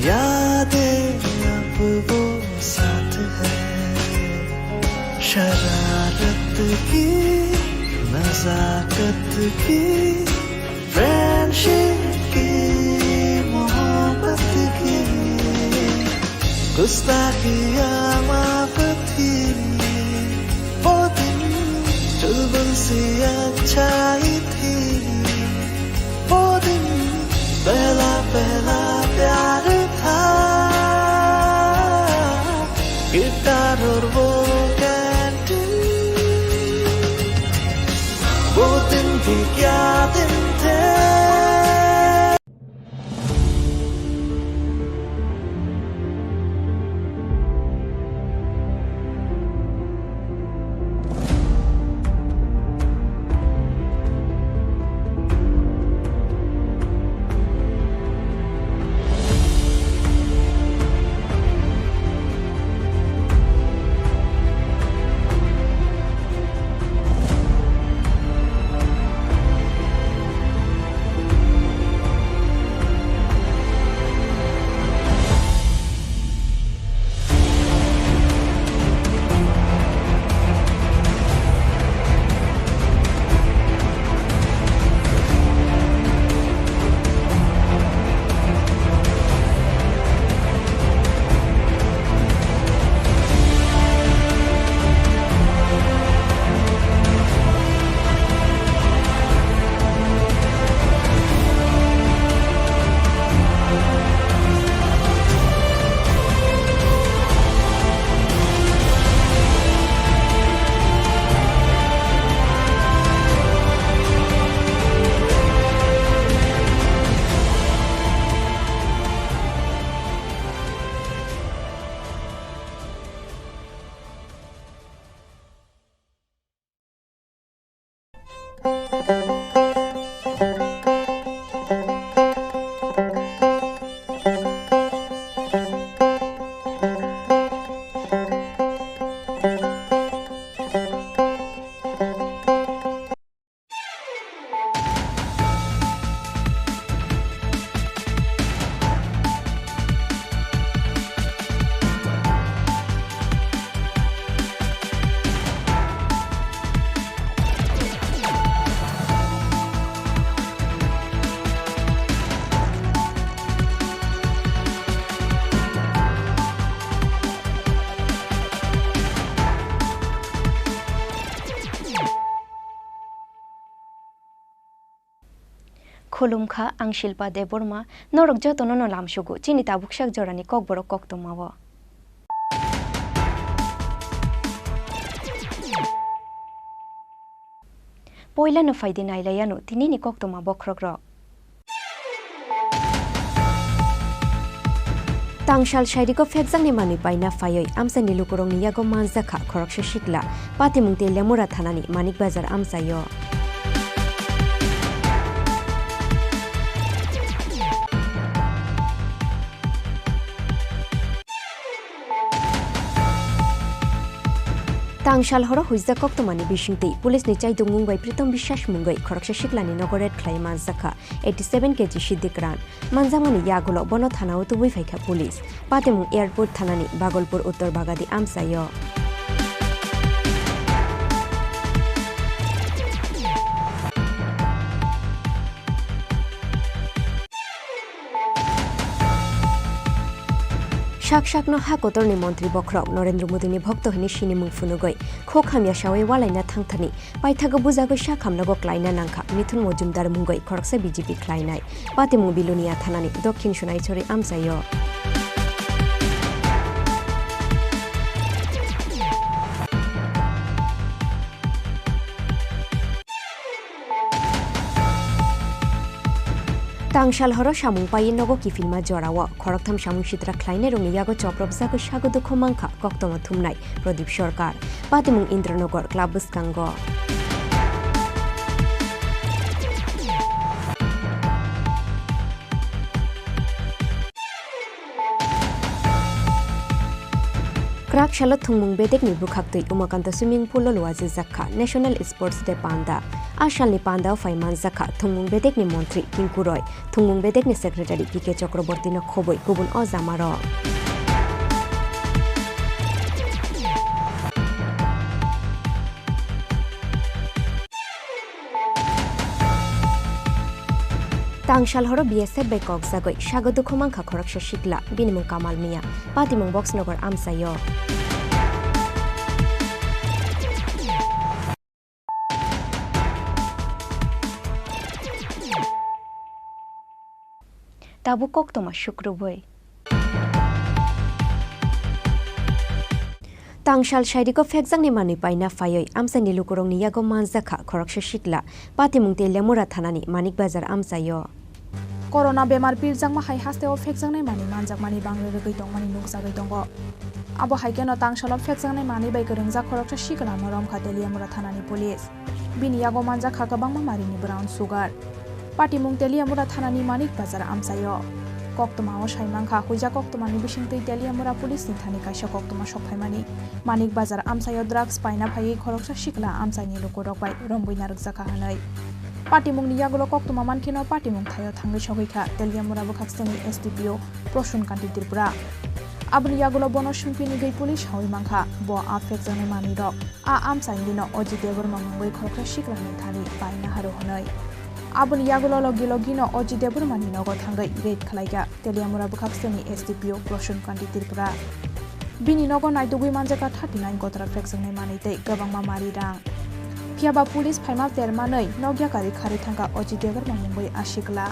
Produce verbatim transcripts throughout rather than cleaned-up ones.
यादें अब वो साथ है, शरारत की, नजाकत की, फ्रेंडशिप की, मोहब्बत की, गुस्ताखियाँ माफ थी। वो दिन चुलबुल सी अच्छाई थी। वो दिन पहला पहला प्यार था। गिटार और वो कैंटीन, वो दिन भी क्या दिन थे। Khulumkha, ang Shilpa Debbarma, norok jotono no lamsugo chini tabuksak jorani kokborok koktwmao. Poilano phaidi nailayano tinini koktwma bokhorokrok. Tangsal sairiko phekjakni manwi paina phaiwi amchaini lukurokni yago manjakha khoroksa sikla, patimung tei Lemura thanani Manik Bazar amchaio. Tangsal horo huijak koktwmani bisingtwi police ni chaidung mung bai Pritom Biswas mungwi khoroksa siklani nogo raid khlai manjakha eighty seven K G siddi kwran. Manjakmani yagulo bono thanao tubui phaikha police. Patimung Airport thanani Bagolpur Uttor Bagadi amchaio. Sak sakno ha kotorni montri bokhorok Narendra Modini bhokto hwnwi sinimung phunugwi khok hamya sawi walaina thangthani paithago bujagwi sak hamnago klaina nangkha Mithun Mojumdar mungwi khoroksa B J P khlainai. Patimung Bilonia thanani Dokhin Sonaisori amchaio. Tangsal horo samung paiwi nogo kiphilma jorao khoroktham samung sitra khlainairokni yago chopropjagwi sago dukhu mankha koktwma thumnai Pradip Sarkar. Patimung Indranagar club bwskango. Raksalo thwngmung bedekni bwkhaktwi Umakanta swimming pool-o luajijakha National Sports Day panda. A salni pandao phai manjakha thwngmung bedekni montri Tinku Roy, thwngmung bedekni secretary P K Chakraborty-no khobwi kubun o jamarok. Tangsal horo B S F bai kok jagwi sago dukhu mankha khoroksa sikla, bini mung Kamal Mia, patimung Boxnagar amchaio. Tabuk koktwma sukrubwi. Tangsal sairiko phekjaknai manwi paina phaiwi amchaini lukurokni yago manjakha khoroksa sikla, patimung Teliamura thanani Manik Bazar amchaio. Corona bemar pirjakma hai hasteo phekjaknai manwi manjakmani bangre rwgwi tongmani nukjagwi tongo. Abo hai kheno tangsalo phekjaknai manwi bai kwrwngjak khoroksa siklano romkha Teliamura thanani police. Bini yago manjakha kwbangma marini brown sugar. Patimung Teliamura thanani Manik Bazar amchaio. Koktwmao sai mankha, huijak koktwmani bisingtwi Teliamura police ni thani kaisa koktwma sokphaimani. Manik Bazar amchaio drugs paina phaiwi khoroksa sikla amchaini lukurok bai rombwi narwkjakha hwnwi. Patimungni yagulo koktwma mankheno patimung thaio thangwi sogwikha Teliamura bwkhakseni S D P O Prosun Kanti Tripura. Aboni yagulo bono swngpini gwi police sawi mankha, bo a phekjaknai manwirok. A amchaini dino Ajit Debbarma mungwi khoroksa siklani thani paina haro hwnwi. Aboni yagulo logi logino Ajit Debbarmani nogo thangwi raid khlaikha Teliamura bwkhakseni S D P O Prosun Kanti Tripura. Bini nogo naitugwi manjakha thirty nine kotora phekjaknai manwi tei kwbangma mari rang. Phiyaba police phaima termanwi nokya kari kharwi thangkha Ajit Debbarma mungwi a sikla.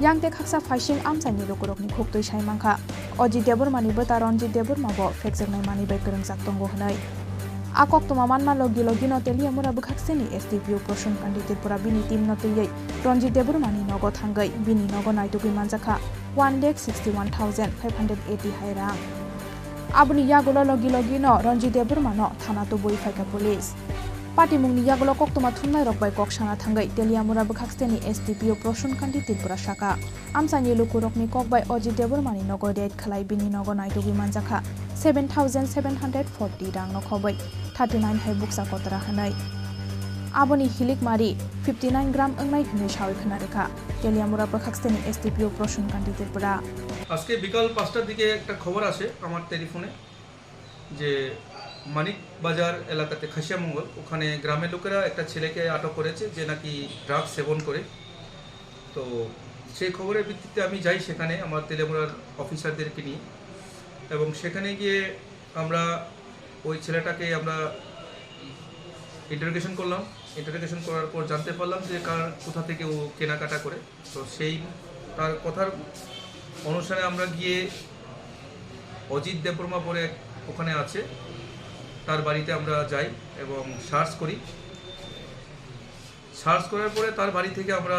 Yang tei khaksa phaising amchaini lukurokni khuktwi sai mankha. Ajit Debbarmani bwta Ranjit Debbarma bo phekjaknai manwi bai kwrwngjak tongo hwnwi. A koktwma manma logi logino Teliamura bwkhakseni S D P O Prosun Kanti Tripura bini team no twiwi Ranjit Debbarmani nogo thangwi bini nogo naitugwi manjakha one lakh sixty one thousand five hundred eighty hai rang. Aboni yagulo logi logino Ranjit Debbarmano thana tubui phaikha police. Patimungni yagulo koktwma thumnairok bai kok sana thangwi Teliamura bwkhakseni S D P O Prosun Kanti Tripura saka. Amchaini lukurokni kok bai Ajit Debbarmani nogo raid khlai bini nogo naitugwi manjakha seven thousand seven hundred forty rangno khobwi thirty nine hai bukcha kotora hwnwi. Aboni hilik mari fifty nine gram wngnai hwnwi sawi khna rwkha Teliamura bwkhakseni S D P O Prosun Kanti Tripura. আজকে বিকাল পাঁচটার দিকে একটা খবর আসে আমার টেলিফোনে যে মানিক বাজার এলাকাতে খাসিয়া মঙ্গল, ওখানে গ্রামের লোকেরা একটা ছেলেকে আটক করেছে যে নাকি ড্রাগস সেবন করে। তো সেই খবরের ভিত্তিতে আমি যাই সেখানে আমার তেলিয়ামুড়ার অফিসারদেরকে নিয়ে, এবং সেখানে গিয়ে আমরা ওই ছেলেটাকে আমরা ইন্টারোগেশন করলাম। ইন্টারোগেশন করার পর জানতে পারলাম যে কার, কোথা থেকে ও কেনাকাটা করে। তো সেই তার কথার অনুসারে আমরা গিয়ে অজিত দেববর্মা বলে এক ওখানে আছে, তার বাড়িতে আমরা যাই এবং সার্চ করি। সার্চ করার পরে তার বাড়ি থেকে আমরা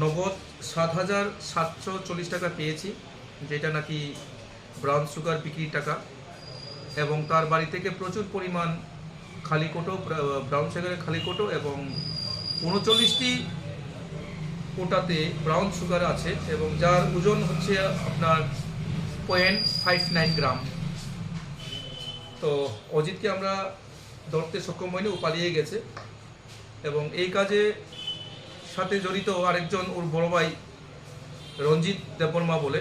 নগদ সাত হাজার সাতশো চল্লিশ টাকা পেয়েছি, যেটা নাকি ব্রাউন সুগার বিক্রির টাকা, এবং তার বাড়ি থেকে প্রচুর পরিমাণ খালি কৌটো, ব্রা-, ব্রাউন সুগারের খালি কৌটো এবং ঊনচল্লিশটি কৌটাতে ব্রাউন সুগার আছে এবং যার ওজন হচ্ছে আপনার পয়েন্ট ফাইভ নাইন গ্রাম। তো অজিতকে আমরা ধরতে সক্ষম হইনি, ও পালিয়ে গেছে। এবং এই কাজে সাথে জড়িত আরেকজন ওর বড় ভাই রঞ্জিত দেববর্মা বলে,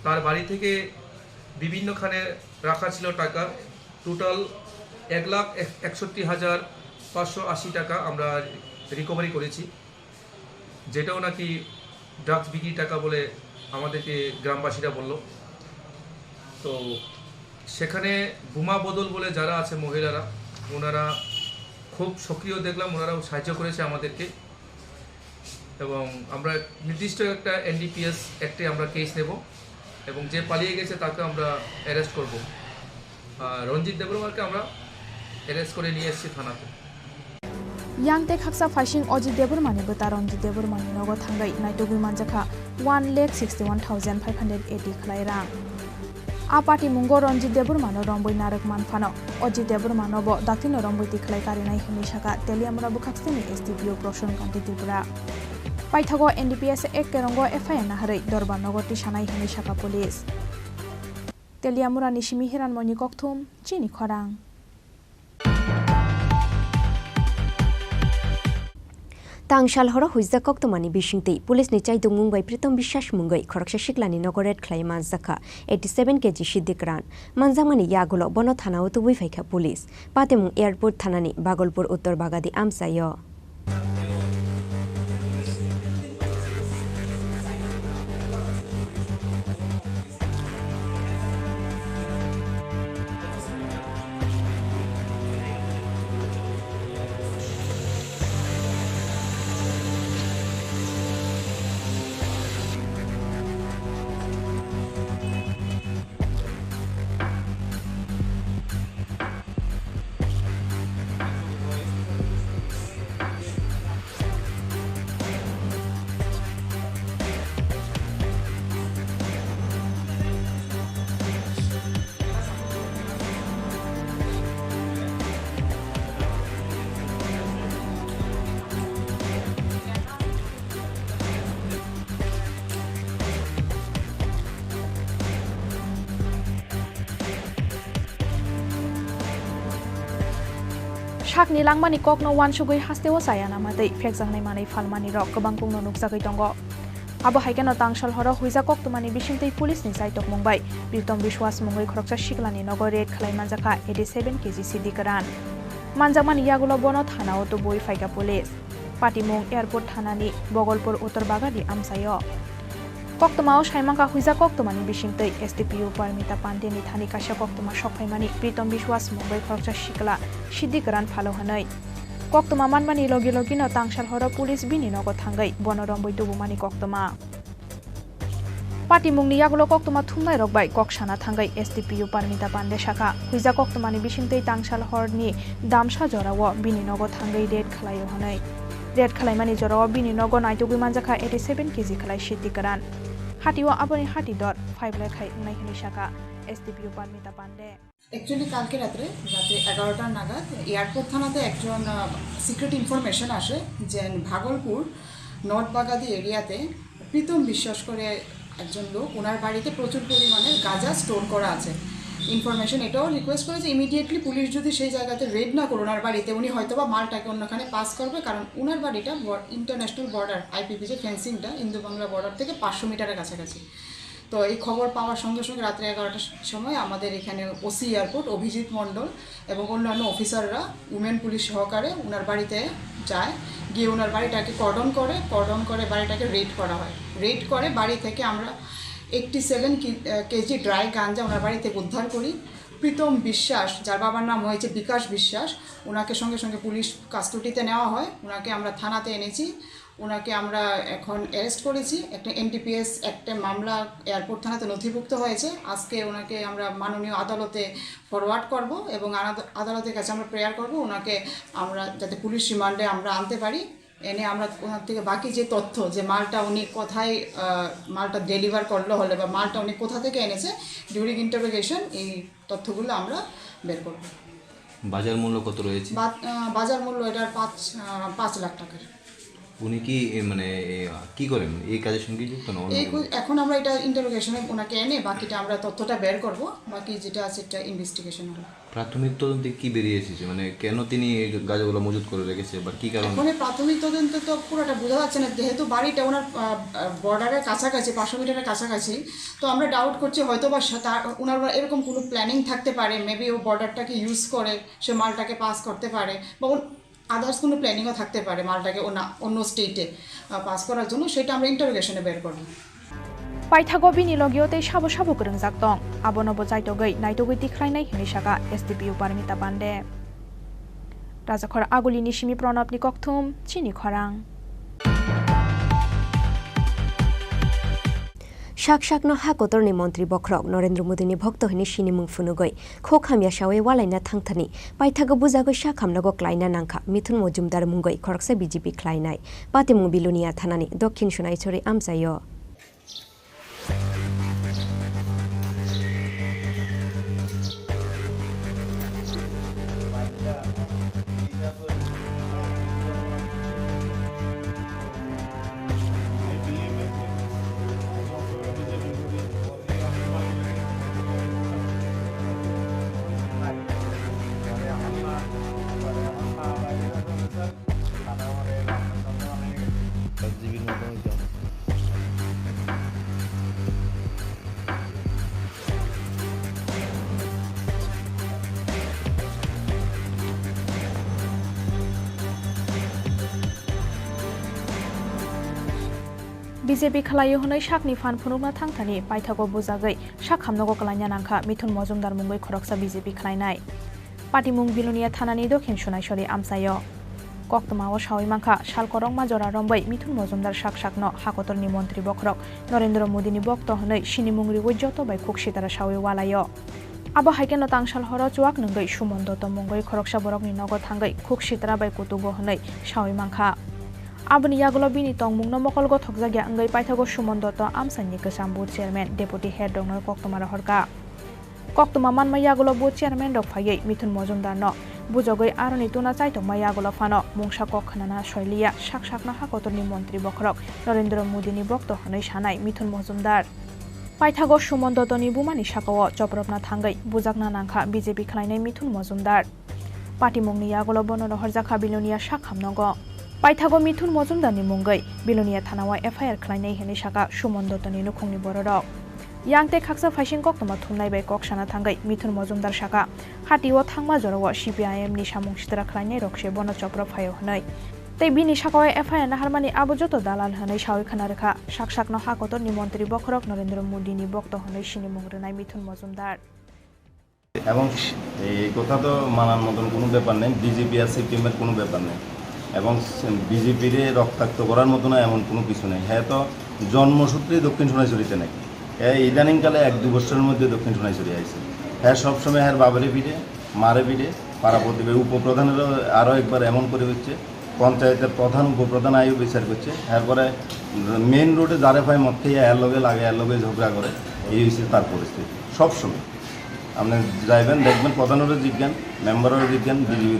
তার বাড়ি থেকে বিভিন্নখানে রাখা ছিল টাকা, টোটাল এক লাখ একষট্টি হাজার পাঁচশো আশি টাকা আমরা রিকভারি করেছি, যেটাও নাকি ড্রাগস বিক্রির টাকা বলে আমাদেরকে গ্রামবাসীরা বলল। তো সেখানে বোমা বদল বলে যারা আছে মহিলারা, ওনারা খুব সক্রিয় দেখলাম, ওনারাও সাহায্য করেছে আমাদেরকে। এবং আমরা নির্দিষ্ট একটা এনডিপিএস অ্যাক্টে আমরা কেস নেব এবং যে পালিয়ে গেছে তাকে আমরা অ্যারেস্ট করব। আহ, রঞ্জিত দেববর্মাকে আমরা অ্যারেস্ট করে নিয়ে এসেছি থানাতে। Yang tei khaksa phaising Ajit Debbarmani bwta Ranjit Debbarmani nogo thangwi naitugwi manjakha one lakh sixty one thousand five hundred eighty khlai rang. A patimungo Ranjit Debbarmano rombwi narwk man phano Ajit Debbarmano bo daktino rombwi tikhlai karinai hwnwi sakha Teliamura bwkhakseni S D P O Prosun Kanti Tripura. Paithago N D P S Act kerongo F I R naharwi Dorbar nogo tisanai hwnwi sakha police. Teliamurani simi Hiranmoyni kokthum, chini khorang. Tangsal horo huijak koktwmani bisingtwi police ni chaidukmung bai Pritom Biswas mungwi khoroksa siklani nogo raid khlai manjakha eighty seven K G siddi kwran. Manjakmani yagulo bono thanao tubui phaikha police. Patimung Airport thanani Bagolpur Uttor Bagadi amchaio. Sakni langmani kokno uansugwi hasteo chaya namatwi phekjaknai manwi phalmani rok kwbangkukno nukjagwi tongo. Abo hai kheno tangsal horo huijak koktwmani bisingtwi police ni chaitokmung bai Pritom Biswas mungwi khoroksa siklani nogo raid khlai manjakha eighty seven K G siddi kwran. Manjakmani yagulo bono thanao tubui phaikha police. Patimung Airport thanani Bogolpur Uttor Bagadi amchaio. Koktwmao saimankha huijak koktwmani bisingtwi S D P O Parmita Pandeni thani kaisa koktwma sokphaimani Pritom Biswas mungwi khoroksa sikla siddi kwran phalo hwnwi. Koktwma manmani logi logino tangsal horo police bini nogo thangwi bono romwi tubumani koktwma. Patimungni yagulo koktwma thumnairok bai kok sana thangwi S D P O Parmita Pande sakha, huijak koktwmani bisingtwi tangsal horni damsa jorao bini nogo thangwi raid khlaio hwnwi. Raid khlaimani jorao bini nogo naitugwi manjakha eighty seven K G khlai siddi kwran. Hatio aboni hati dor five lakh khai wngnai hwnwi sakha S D P O Parmita Pande. Actually, কালকে রাত্রে, রাতে এগারোটা নাগাদ এয়ারপোর্ট থানাতে একজন, আহ, secret information আসে যে ভাগলপুর নর্থ বাগাদি এরিয়াতে প্রীতম বিশ্বাস করে একজন লোক, ওনার বাড়িতে প্রচুর পরিমাণে গাঁজা স্টোর করা আছে। ইনফরমেশন এটাও রিকোয়েস্ট করে যে ইমিডিয়েটলি পুলিশ যদি সেই জায়গাতে রেড না করে ওনার বাড়িতে, উনি হয়তো বা মালটাকে অন্যখানে পাস করবে, কারণ ওনার বাড়িটা বর-, ইন্টারন্যাশনাল বর্ডার, আইপিপি যে ফেন্সিংটা, ইন্দো বাংলা বর্ডার থেকে পাঁচশো মিটারের কাছাকাছি। তো এই খবর পাওয়ার সঙ্গে সঙ্গে রাত্রে এগারোটার সময় আমাদের এখানে ওসি এয়ারপোর্ট অভিজিৎ মণ্ডল এবং অন্যান্য অফিসাররা, উমেন পুলিশ সহকারে ওনার বাড়িতে যায়। গিয়ে ওনার বাড়িটাকে কর্ডন করে, কর্ডন করে বাড়িটাকে রেড করা হয়। রেড করে বাড়ি থেকে আমরা এইটটি সেভেন কি-, আহ, কেজি ড্রাই গাঞ্জা ওনার বাড়ি থেকে উদ্ধার করি। প্রীতম বিশ্বাস, যার বাবার নাম হয়েছে বিকাশ বিশ্বাস, ওনাকে সঙ্গে সঙ্গে পুলিশ কাস্টডিতে নেওয়া হয়। ওনাকে আমরা থানাতে এনেছি। ওনাকে আমরা এখন অ্যারেস্ট করেছি। একটা এনডিপিএস একটা মামলা এয়ারপোর্ট থানাতে নথিভুক্ত হয়েছে। আজকে ওনাকে আমরা মাননীয় আদালতে ফরওয়ার্ড করব এবং আনাদ-, আদালতের কাছে আমরা প্রেয়ার করব ওনাকে আমরা যাতে পুলিশ রিমান্ডে আমরা আনতে পারি। এনে আমরা ওনার থেকে বাকি যে তথ্য, যে মালটা উনি কোথায়, আহ, মালটা ডেলিভার করলো হলে বা মালটা উনি কোথা থেকে এনেছে, ডিউরিং ইন্টারোগেশন এই তথ্যগুলো আমরা বের করব। বাজার মূল্য কত রয়েছে? বা-, আহ, বাজার মূল্য এটার পাঁচ, আহ, পাঁচ লাখ টাকার। উনি কি, এ, মানে, এ, কি করেন? এই কাজের সঙ্গে যুক্ত না অন্য এই কোনো? কু-, এখন আমরা এটা ইন্টারোগেশনে ওনাকে এনে বাকিটা আমরা তথ্যটা বের করব, বাকি যেটা আছে এটা ইনভেস্টিগেশন হবে। প্রাথমিক তদন্তে কি বেরিয়ে এসেছে? মানে, কেন তিনি এই গাঁজাগুলো মজুত করে রেখেছে বা কি কারণে? এখন এই প্রাথমিক তদন্তে তো পুরোটা বোঝা যাচ্ছে না, যেহেতু বাড়িটা ওনার, আহ, আহ, বর্ডারের কাছাকাছি, পাঁচশো মিটারের কাছাকাছি, তো আমরা ডাউট করছি হয়তো বা সে তার, ওনার এরকম কোনো প্ল্যানিং থাকতে পারে, মেবি ও বর্ডারটাকে ইউজ করে সে মালটাকে পাস করতে পারে, বা ওন-, আদার্স কোনো প্ল্যানিংও থাকতে পারে মালটাকে ওনা-, অন্য স্টেটে, আহ, পাস করার জন্য, সেটা আমরা ইন্টারোগেশনে বের করব। Paithago bini logio tei sabo sabo kwrwngjak tong, abono bo chaitogwi naitugwi tikhlainai hwnwi sakha S D P O Parmita Pande. Rajakhor Agulini simi Pranabni kokthum, chini khorang. Sak sakno ha kotorni montri bokhorok Narendra Modini bhokto hwnwi sinimung phunugwi khok hamya sawi walaina thangthani paithago bujagwi sak hamnago klaina nangkha Mithun Mojumdar mungwi khoroksa B J P khlainai. Patimung Bilonia thanani Dokhin Sonaisori amchaio. B J P khlaio hwnwi sakni phan phunukna thangthani paithago bujagwi sak hamnogo kwlaina nangkha Mithun Mojumdar mungwi khoroksa B J P khlainai. Patimung Bilonia thanani dokhin Sunaisori amchaio. Koktwmao sawi mankha, sal kwrwngma jora romwi Mithun Mojumdar sak sakno hakotorni montri bokhorok Narendra Modini bokto hwnwi sinimung riwi joto bai khuk sitra sawi walaio. Abo hai kheno tangsal horo chuak nwngwi Suman Dotto mungwi khoroksa borokni nogo thangwi khuk sitra bai kutugo hwnwi sawi mankha. Aboni yagulo bini tongmungno mokol gothokjakya wngwi paithago Suman Dotto amchaini kwcham booth chairman, deputy head rokno koktwma rohorkha. Koktwma manma yagulo booth chairman rok phaiwi Mithun Mojumdarno bujogwi aroni tuna chaitokma yagulo phano mungsa kok khwnana soiliya sak sakno hakotorni montri bokhorok Narendra Modini bokto hwnwi sanai Mithun Mojumdar. Paithago Suman Dottoni bumani sakao chopropna thangwi bujakna nangkha B J P khlainai Mithun Mojumdar. Patimungni yagulo bono rohorjakha Bilonia sak hamnogo. Paithago Mithun Mojumdarni mungwi Bilonia thanao F I R khlainai hwnwi saka Suman Dottoni nukhungni bororok. Yang tei khaksa phaising koktwma thumnai bai kok sana thangwi Mithun Mojumdar saka, hatio thangma jorao C P I M ni samung sitra khlainai rok se bono choprop phaio hwnwi. Tei bini sakao F I R naharmani abo joto dalal hwnwi sawi khna rwkha sak sakno hakotorni montri bokhorok Narendra Modini bokto hwnwi sinimung rwnai Mithun Mojumdar. এবং এই কথা তো মানার মতন কোনো ব্যাপার নেই, বিজেপি আর সিপিএম এর কোনো ব্যাপার নেই। এবং বিজেপিরে রক্তাক্ত করার মতো না এমন কোনো কিছু নেই। হ্যাঁ, তো জন্মসূত্রেই দক্ষিণ সোনাইছড়িতে নেই। হ্যাঁ, ইদানিংকালে এক দু বছরের মধ্যে দক্ষিণ সোনাইছড়ি আইছে। হ্যাঁ, সবসময় হ্যাঁ বাবারে ফিরে, মারে ফিরে, পাড়া প্রতিবেশী উপপ্রধানেরও আরও একবার এমন করে হচ্ছে, পঞ্চায়েতের প্রধান উপপ্রধান আইও বিচার করছে। এরপরে মেইন রোডে যারে পায় মদ খেয়ে এর লগে লাগে, এর লগে ঝগড়া করে, এই হচ্ছে তার পরিস্থিতি সবসময়। আপনি যাইবেন, দেখবেন, প্রধানরে জিজ্ঞান, মেম্বাররে জিজ্ঞান, বিজেপি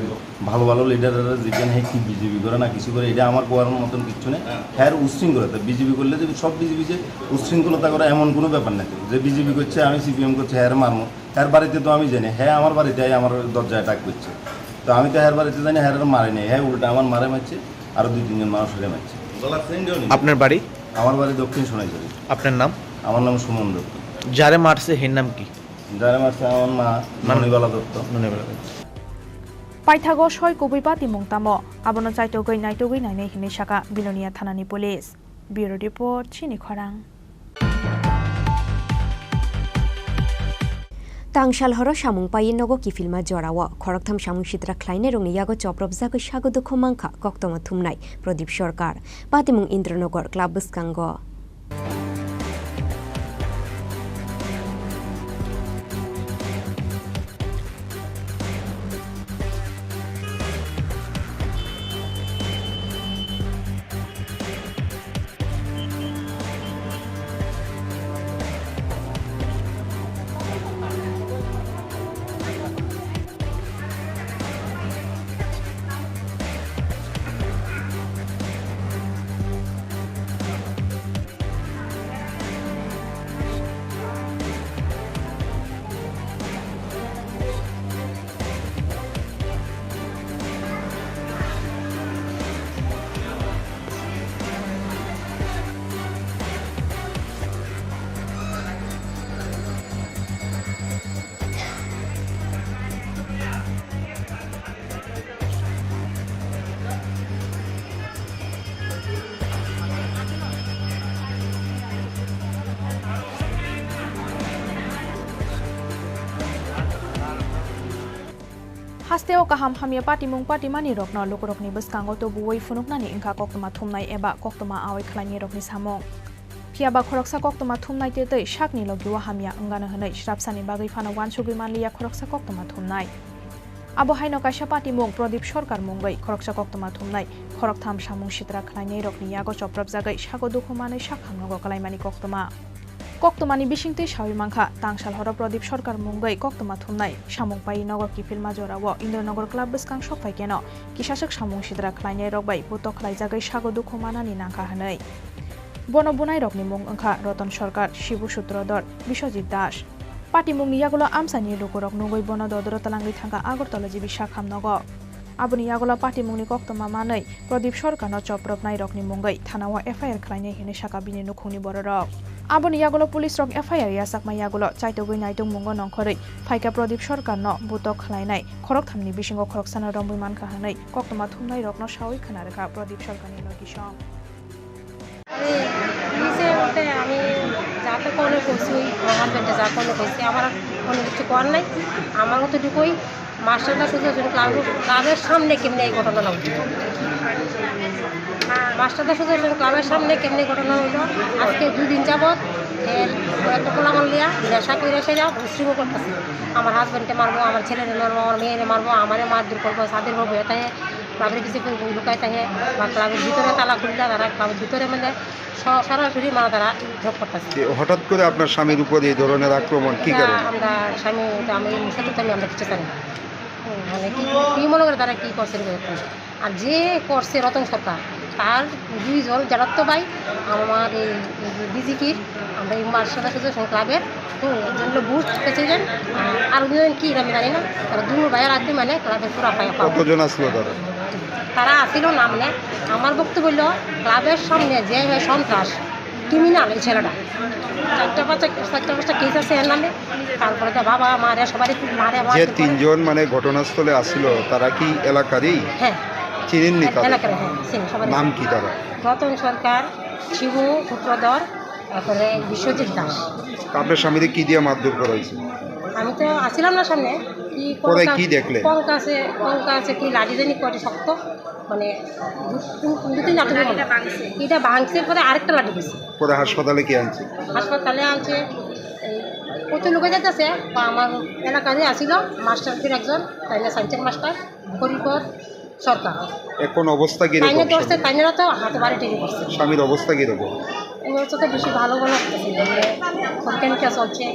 ভালো ভালো লিডাররে জিজ্ঞান, হে কি বিজেপি করে না কিছু করে, এটা আমার কোয়ার মতন কিচ্ছু নেই। হ্যাঁ, উচ্ছৃঙ্খলতা, বিজেপি করলে যদি সব বিজেপি যে উচ্ছৃঙ্খলতা করে এমন কোনো ব্যাপার নেই, যে বিজেপি করছে আমি সিপিএম করছে, হ্যাঁ মারমো, হ্যার বাড়িতে তো আমি জানি, হ্যাঁ আমার বাড়িতে আই আমার দরজায় টাক করছে, তো আমি তো হ্যার বাড়িতে জানি, হ্যাঁ মারে নেই, হ্যাঁ উল্টা আমার মারে মারছে, আরো দুই তিনজন মানুষরে মারছে। আপনার বাড়ি? আমার বাড়ি দক্ষিণ সোনাইছড়ি। আপনার নাম? আমার নাম সুমন দত্ত। যারে মারছে, হের নাম কি? যারে মারছে আমার মা, মানে মণিবালা দত্ত। মণিবালা Dutta. Paithago soi kubui patimung tamo, abono chaitogwi naitogwi nainai hinwi saka Bilonia thanani police. Bureau report, Chini Khorang. Tangsal horo samung paiwi nogo kiphilma jorao khoroktham samung sitra khlainairokni yago chopropjagwi sago dukhu mankha koktwma thumnai Pradip Sarkar. Patimung Indranagar club bwskango. Hasteo kaham hamya patimung patimani rokno lukurokni bwskango tubuwi phunuknani wngkha koktwma thumnai eba koktwma awai khlainai rokni samung. Phiyaba khoroksa koktwma thumnai tetwi sakni logio hamya wngano hwnwi srapsani bagwi phano uansugwi manliya khoroksa koktwma thumnai. Abo haino kaisa patimung Pradip Sarkar mungwi khoroksa koktwma thumnai, khoroktham samung sitra khlainairokni yago chopropjagwi sago dukhu manwi sak hamnogo kwlaimani koktwma. Koktwmani bisingtwi sawi mankha, tangsal horo Pradip Sarkar mungwi koktwma thumnai samung paiwi nogo kiphilma jorao Indranagar club bwskang sok phai keno kisaswk samung sitra khlainairok bai butok khlaijagwi sago dukhu manani nangkha hwnwi. Bono bunairokni mung wngkha Ratan Sarkar, Shibu Sutradhar, Biswajit Das. Patimungni yagulo amchaini lukurok nugwi bono dodoro twlangwi thangkha Agartala G B sak hamnogo. Aboni yagulo patimungni koktwma manwi Pradip Sarkarno chopropnairokni mungwi thanao F I R khlainai hinwi sakha bini nukhungni bororok. Aboni yagulo police rok F I R yachakma yagulo chaitogwi naitokmungo nongkhorwi phaikha Pradip Sarkarno butok khlainai khorokthamni bisingo khoroksano romwi mankha hwnwi koktwma thumnairokno sawi khna rwkha Pradip Sarkarni logisong. আমি নিচে বলতে আমি যা তো কোনো করছি, আমার হাজব্যান্ডে যা কোনো করছি, আমার আর কোনো কিছু করার নাই। আমার মতো টুকুই মাস্টারদা শুধু একজন ক্লাব, ক্লাবের সামনে কেমনে এই ঘটনা ঘটলো। মাস্টারদা শুধু একজন ক্লাবের সামনে কেমনে ঘটনা হইলো। আজকে দুই দিন যাবত এর কয়েকটা পোলাপান লিয়া নেশা করে সেরা উশৃঙ্খল করতেছে। আমার হাজব্যান্ডকে মারবো, আমার ছেলেরে মারবো, আমার মেয়েরে মারবো, আমারে মারধর করবো, স্বাধীন হবো, এটাই ক্লাবের কিছু লুকায় থাকে বা ক্লাবের ভিতরে তালা খুললে তারা ক্লাবের ভিতরে মানে স-, সরাসরি মানে তারা ঝোঁক করতেছে। যে হঠাৎ করে আপনার স্বামীর উপর এই ধরনের আক্রমণ, কি এটা কারণে? আমরা স্বামী, এটা আমি সত্যতা আমি আমরা কিছু জানি না। হুম, মানে কি, কি মনে করে তারা কি করছেন, কি করছেন? আর যে করছে রতন সরকার, তার দুইজন জানাত্ত ভাই আমার এই বিজিকির, আমরা এই মার্শাল আর্ট অ্যাসোসিয়েশন ক্লাবের, হুম, একজন হলো বুথ প্রেসিডেন্ট, আর আরো দুজন কি আমি জানি না। তারা দুনো ভাইয়ের হাতে মানে ক্লাবের পুরা ফায়া পাওয়া। কতজন আসলো তারা? তারা আসিল না, মানে আমার বক্তব্য হইলো ক্লাবের সামনে যে হয় সন্ত্রাস, ক্রিমিনাল এই ছেলেটা। চারটা পাঁচটা, চারটা পাঁচটা কেস আছে এর নামে। তারপরে তো বাবা মারে সবারই মারে, যে মারধর করে। তিনজন মানে ঘটনাস্থলে আসিল, তারা কি এলাকারই? হ্যাঁ। চিনেননি হ্যাঁ, তাদের? এলাকার, হ্যাঁ, চিনি, সবারই নাম চিনি। কি তারা? রতন সরকার, শিবু সূত্রধর, তারপরে বিশ্বজিৎ দাস। আপনার স্বামীরে কি দিয়ে মারধর করা হয়েছে? আমি তো আছিলাম না সামনে। কি পরে কঙ্কা-, কি দেখলে? কঙ্কা আছে, কঙ্কা আছে, কি লাঠি জানি করে শক্ত, মানে দু তিন, দু তিন লাঠি মনে হয়। এটা ভাঙছে, পরে আরেকটা লাঠি দিছে। পরে হাসপাতালে কে আনছে? হাসপাতালে আনছে, এই প্রচুর লোকে যাইতেছে, বা আমার এলাকারই আসিল, মাস্টার ফির একজন, তাইলে সাইন্সের মাস্টার, হরিপদ সরকার। এখন অবস্থা কিরকম তাইনে ধরছে, স্বামীর? তাইনেরা তো হাতে বাড়ি টেনে করছে। স্বামীর অবস্থা কিরকম? এই অবস্থা তো বেশি ভালো মনে হচ্ছে না, মানে, খরকেনটা চলছে।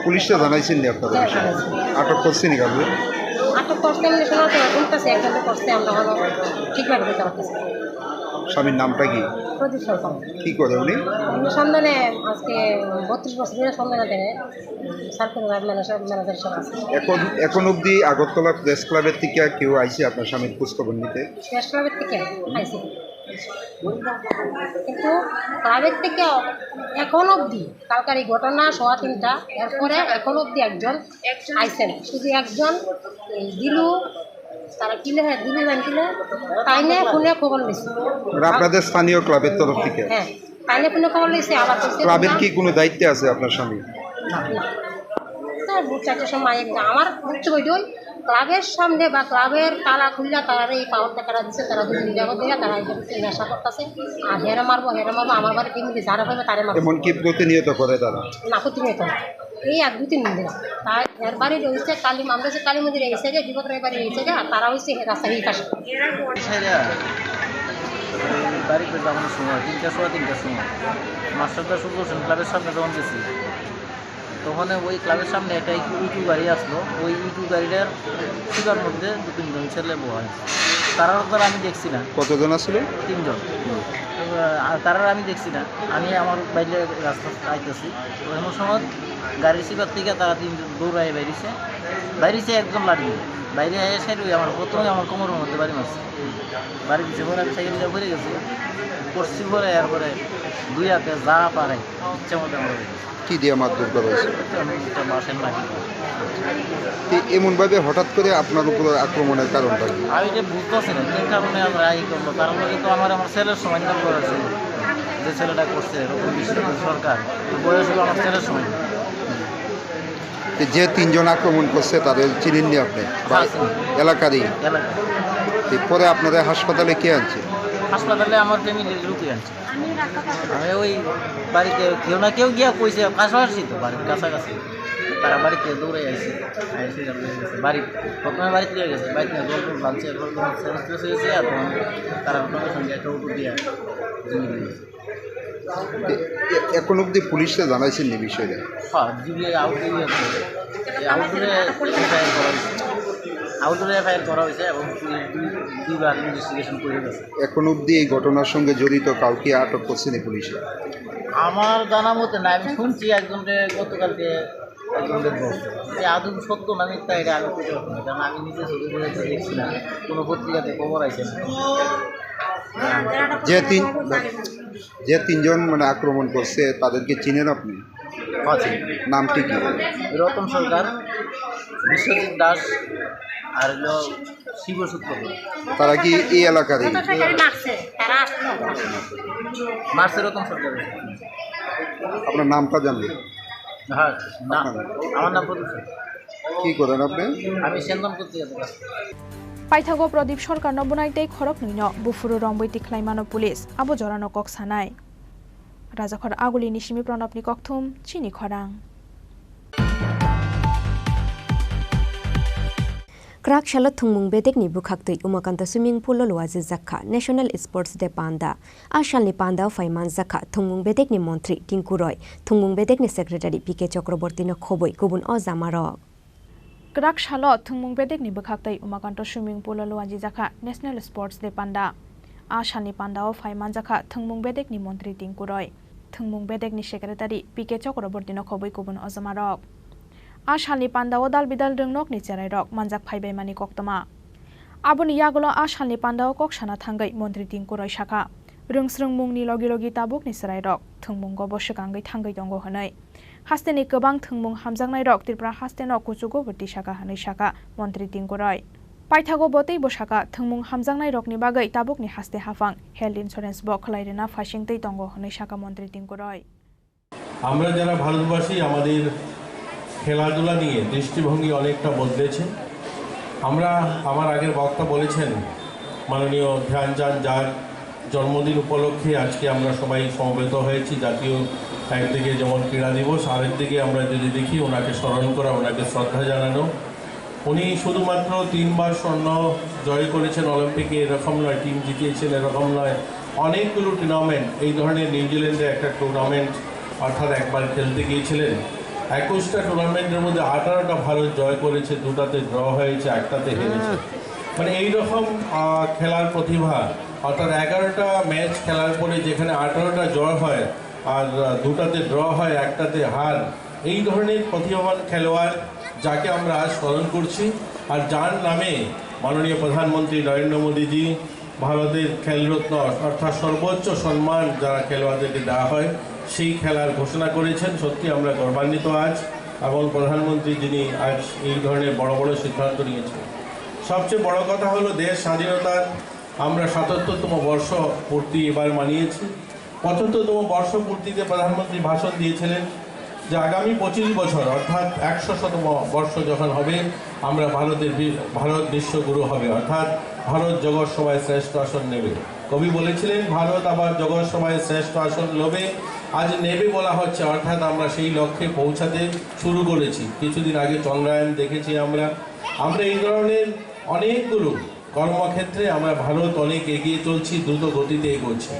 পুলিশে জানাইছেন নি আপনারা হ্যাঁ, বিষয়ে? জানাইছি। আটক করছেন নি কাউকে? আটক করছে, এমনি শোনা তো, এখন কাছে একজন তো করছে, আমরা হলো ঠিকভাবে দিতে পারতেছি না। স্বামীর নামটা কি? প্রদীপ সরকার। কি করে উনি? উনি সন্ধানে আজকে বত্রিশ বছর ধরে সন্ধানে দেয়। সার্কেল ম্যানেজার, ম্যানেজার সব আছে। এখন, এখন অবধি আগরতলা প্রেস ক্লাবের থেকে কেউ আইছে আপনার স্বামীর খোঁজ খবর নিতে? প্রেস ক্লাবের থেকে আইছে। কিন্তু ক্লাবের থেকে এখন অবধি, কালকার এই ঘটনা সোয়া তিনটা, এরপরে এখন অবধি একজন আইছেন, শুধু একজন, এই দিলু, তারা কিলে হয়, দিলু জান কিলে, তাইনে ফোনে খবর নিছে। মানে আপনাদের স্থানীয় ক্লাবের তরফ থেকে? হ্যাঁ, তাইনে ফোনে খবর নিছে, আবার কইছে ক্লাবের না। কি কোনো দায়িত্বে আছে আপনার স্বামী? না, না। তো বুঝতে সময় একটা আমার বুঝতে বই দই, ক্লাবের সামনে বা ক্লাবের তালা খুললে তারা এই পাওয়ারটা তারা দিছে, তারা দুদিন যাবত দিয়ে তারা এই নেশা করতেছে। আর হেরে মারবো, হেরে মারবো, আমার বাড়ি ফ্যামিলি যারা হবে তারে মারবো। এমনকি প্রতিনিয়ত করে তারা? না, প্রতিনিয়ত না। এই এক দুই তিন দিন দিলাম। তাই এর বাড়ি রয়েছে কালী, আমরা যে কালী মন্দিরে এসে গে, যুবক রায় বাড়ি এসে গে, আর তারা হচ্ছে রাস্তা এই পাশে। ছেড়ে বাড়িতে যাওয়ার সময়, তিনটা, সোয়া তিনটার সময়, মাস্টারদা শুধু হোসেন ক্লাবের সামনে যখন গেছি, তখন ওই ক্লাবের সামনে একটা ইকো গাড়ি আসলো, ওই ইকো গাড়িটার সিবার মধ্যে দু তিনজন ছেলে বওয়া হয়েছে। তারার তো আমি দেখছি না। কতজন আসলো? তিনজন। আর তারার আমি দেখছি না, আমি আমার বাইরে রাস্তা আইতেছি। এমন সময় গাড়ির সিবার থেকে তারা তিনজন দৌড়ায় বাইরেছে, বাইরেছে একদম লাঠি নিয়ে। বাইরে এসে ওই আমার প্রথমে আমার কোমরের মধ্যে বাড়ি মারছে। বাড়ি দিছে পরে আমি সাইকেল নিয়ে পড়ে গেছি, পড়ছি পরে এরপরে দুই হাতে যা পারে ইচ্ছা মতো আমার কি দিয়ে মারধর করা হয়েছে? তো আমি একটা বাঁশের লাঠি। তো এমনভাবে হঠাৎ করে আপনার উপর আক্রমণের কারণটা কি? আমি যে বুঝতেছি না কি কারণে আমরা এই করলো, কারণ হয়তো আমার, আমার ছেলের সমান করেছে, যে ছেলেটা করছে এরকম বিশ্বজিৎ সরকার, তো বয়স হলো আমার ছেলের সমান। তো যে তিনজন আক্রমণ করছে তাদের চিনেননি আপনি? বা হ্যাঁ, চিনি। এলাকারই? এলাকা। তো পরে আপনাদের হাসপাতালে কে আনছে? হাসপাতালে আমার ফ্যামিলির লোকই আনছে। আমি ওই বাড়িতে কেউ না কেউ গিয়া কইছে, কাছাকাছি তো বাড়ির কাছাকাছি। তারা বাড়িতে দৌড়ে আইছে, আইছে, বাড়ি, প্রথমে বাড়িতে গেছে, বাড়িতে জল টল ঢালছে, এরপর কোনো সেন্স টেন্স হয়েছে, আর তখন তারা সঙ্গে একটা অটো দিয়ে জিম্মি নিয়ে গেছে। এ-, এ-, এখন অবধি পুলিশে জানাইছেন নি বিষয়টা? হ্যাঁ, জিবি আউটডোরে আছে। এই আউটডোরে এফআইআর করা হয়েছে। আউটডোরে এফআইআর করা হয়েছে এবং দুই, দুই, দুইবার ইনভেস্টিগেশন করে গেছে। এখন অবধি এই ঘটনার সঙ্গে জড়িত কাউকে আটক করছে নি পুলিশে? আমার জানা মতে না, আমি শুনছি একজনকে গতকালকে একজনকে ধরছে। যে আদৌ সত্য না মিথ্যা এটা আমি বলতে পারবো না, কারণ আমি নিজে চোখে পড়ে তো দেখছি না, কোনো পত্রিকাতে খবর আছে না। যে তিন, যে তিনজন মানে আক্রমণ করছে তাদেরকে চিনেন আপনি? হ্যাঁ, চিনি। নামটি কি? রতন সরকার, বিশ্বজিৎ দাস, আর হলো শিবসূত্র করে। তারা কি এই এলাকারই? মারছে, তারা আসলো। মারছে রতন সরকার। আপনার নামটা জানবেন? হ্যাঁ, না, আমার নাম প্রদীপ সরকার। কি করেন আপনি? আমি সেন্দন করতে যাবো। Paithago Pradip Sarkarno bwnaitei khoroknwino buphuru romwi tikhlaimano police, abo jorano kok sanai. Rajakhor Agulini simi Pranabni kokthum, chini khorang. Kwrak salo thwngmung bedekni bwkhaktwi Umakanta swimming pool o luajijak kha National Sports Day panda. A salni pandao phai manjak kha thwngmung bedekni montri Tinku Roy, thwngmung bedekni secretary P K Chakrabortino khobwi kubun o jamarok. Kwrak salo thwngmung bedekni bwkhaktwi Umakanto swimming pool o luanjijak kha National Sports Day panda. A salni pandao phai manjak kha thwngmung bedekni montri Tinku Roy, thwngmung bedekni secretary P K Chakrabortino khobwi kubun ojamarok. A salni pandao dal bidal rwngnokni cherairok manjak phaibaimani koktwma. Aboni yagulo a salni pandao kok sana thangwi montri Tinku Roy sakha, rwngsrwngmungni logi logi tabukni cherairok thwngmungo bo swkangwi thangwi tongo hwnwi. Hasteni kwbang thwngmung hamjaknairok Tripura hasteno kuchugo bo tisakha hwnwi sakha montri Tinku Roy. Paithago bo teibo sakha, thwngmung hamjaknairokni bagwi tabukni haste haphang health insurance bo khwlai rwna phaisingtwi tongo hwnwi sakha montri Tinku Roy. আমরা যারা ভারতবাসী, আমাদের খেলাধুলা নিয়ে দৃষ্টিভঙ্গি অনেকটা বদলেছে। আমরা, আমার আগের বক্তা বলেছেন, মাননীয় ধ্যানচাঁদ, যার জন্মদিন উপলক্ষে আজকে আমরা সবাই সমবেত হয়েছি। জাতীয় একদিকে যেমন ক্রীড়া দিবস, আরেকদিকে আমরা যদি দেখি ওনাকে স্মরণ করা, ওনাকে শ্রদ্ধা জানানো। উনি শুধুমাত্র তিনবার স্বর্ণ জয় করেছেন অলিম্পিকে, এরকম নয়, টিম জিতিয়েছেন এরকম নয়, অনেকগুলো টুর্নামেন্ট, এই ধরনের নিউজিল্যান্ডে একটা টুর্নামেন্ট অর্থাৎ একবার খেলতে গিয়েছিলেন। একুশটা টুর্নামেন্টের মধ্যে আঠারোটা ভারত জয় করেছে, দুটাতে ড্র হয়েছে, একটাতে হেরেছে। মানে এইরকম, আহ, খেলার প্রতিভা, অর্থাৎ এগারোটা ম্যাচ খেলার পরে যেখানে আঠারোটা জয় হয় আর, আহ, দুটাতে ড্র হয়, একটাতে হার, এই ধরনের প্রতিভাবান খেলোয়াড় যাকে আমরা আজ স্মরণ করছি আর যার নামে মাননীয় প্রধানমন্ত্রী নরেন্দ্র মোদীজি ভারতের খেলরত্ন অর্থাৎ সর্বোচ্চ সম্মান যারা খেলোয়াড়দেরকে দেওয়া হয়, সেই খেলার ঘোষণা করেছেন। সত্যি আমরা গৌরবান্বিত আজ, এবং প্রধানমন্ত্রী যিনি আজ এই ধরনের বড় বড় সিদ্ধান্ত নিয়েছেন। সবচেয়ে বড় কথা হলো দেশ স্বাধীনতার আমরা সাতাত্তরতম বর্ষ পূর্তি এবার মানিয়েছি। পঁচাত্তরতম বর্ষ পূর্তিতে প্রধানমন্ত্রী ভাষণ দিয়েছিলেন যে আগামী পঁচিশ বছর অর্থাৎ একশো শতম বর্ষ যখন হবে, আমরা ভারতের বি-, ভারত বিশ্বগুরু হবে, অর্থাৎ ভারত জগৎ সভায় শ্রেষ্ঠ আসন নেবে। কবি বলেছিলেন, "ভারত আবার জগৎ সভায় শ্রেষ্ঠ আসন লবে, আজ নেবে বলা হচ্ছে", অর্থাৎ আমরা সেই লক্ষ্যে পৌঁছাতে শুরু করেছি। কিছুদিন আগে চন্দ্রায়ন দেখেছি আমরা। আমরা এই ধরনের অনেকগুলো কর্মক্ষেত্রে আমরা ভারত অনেক এগিয়ে চলছি, দ্রুত গতিতে এগোচ্ছে।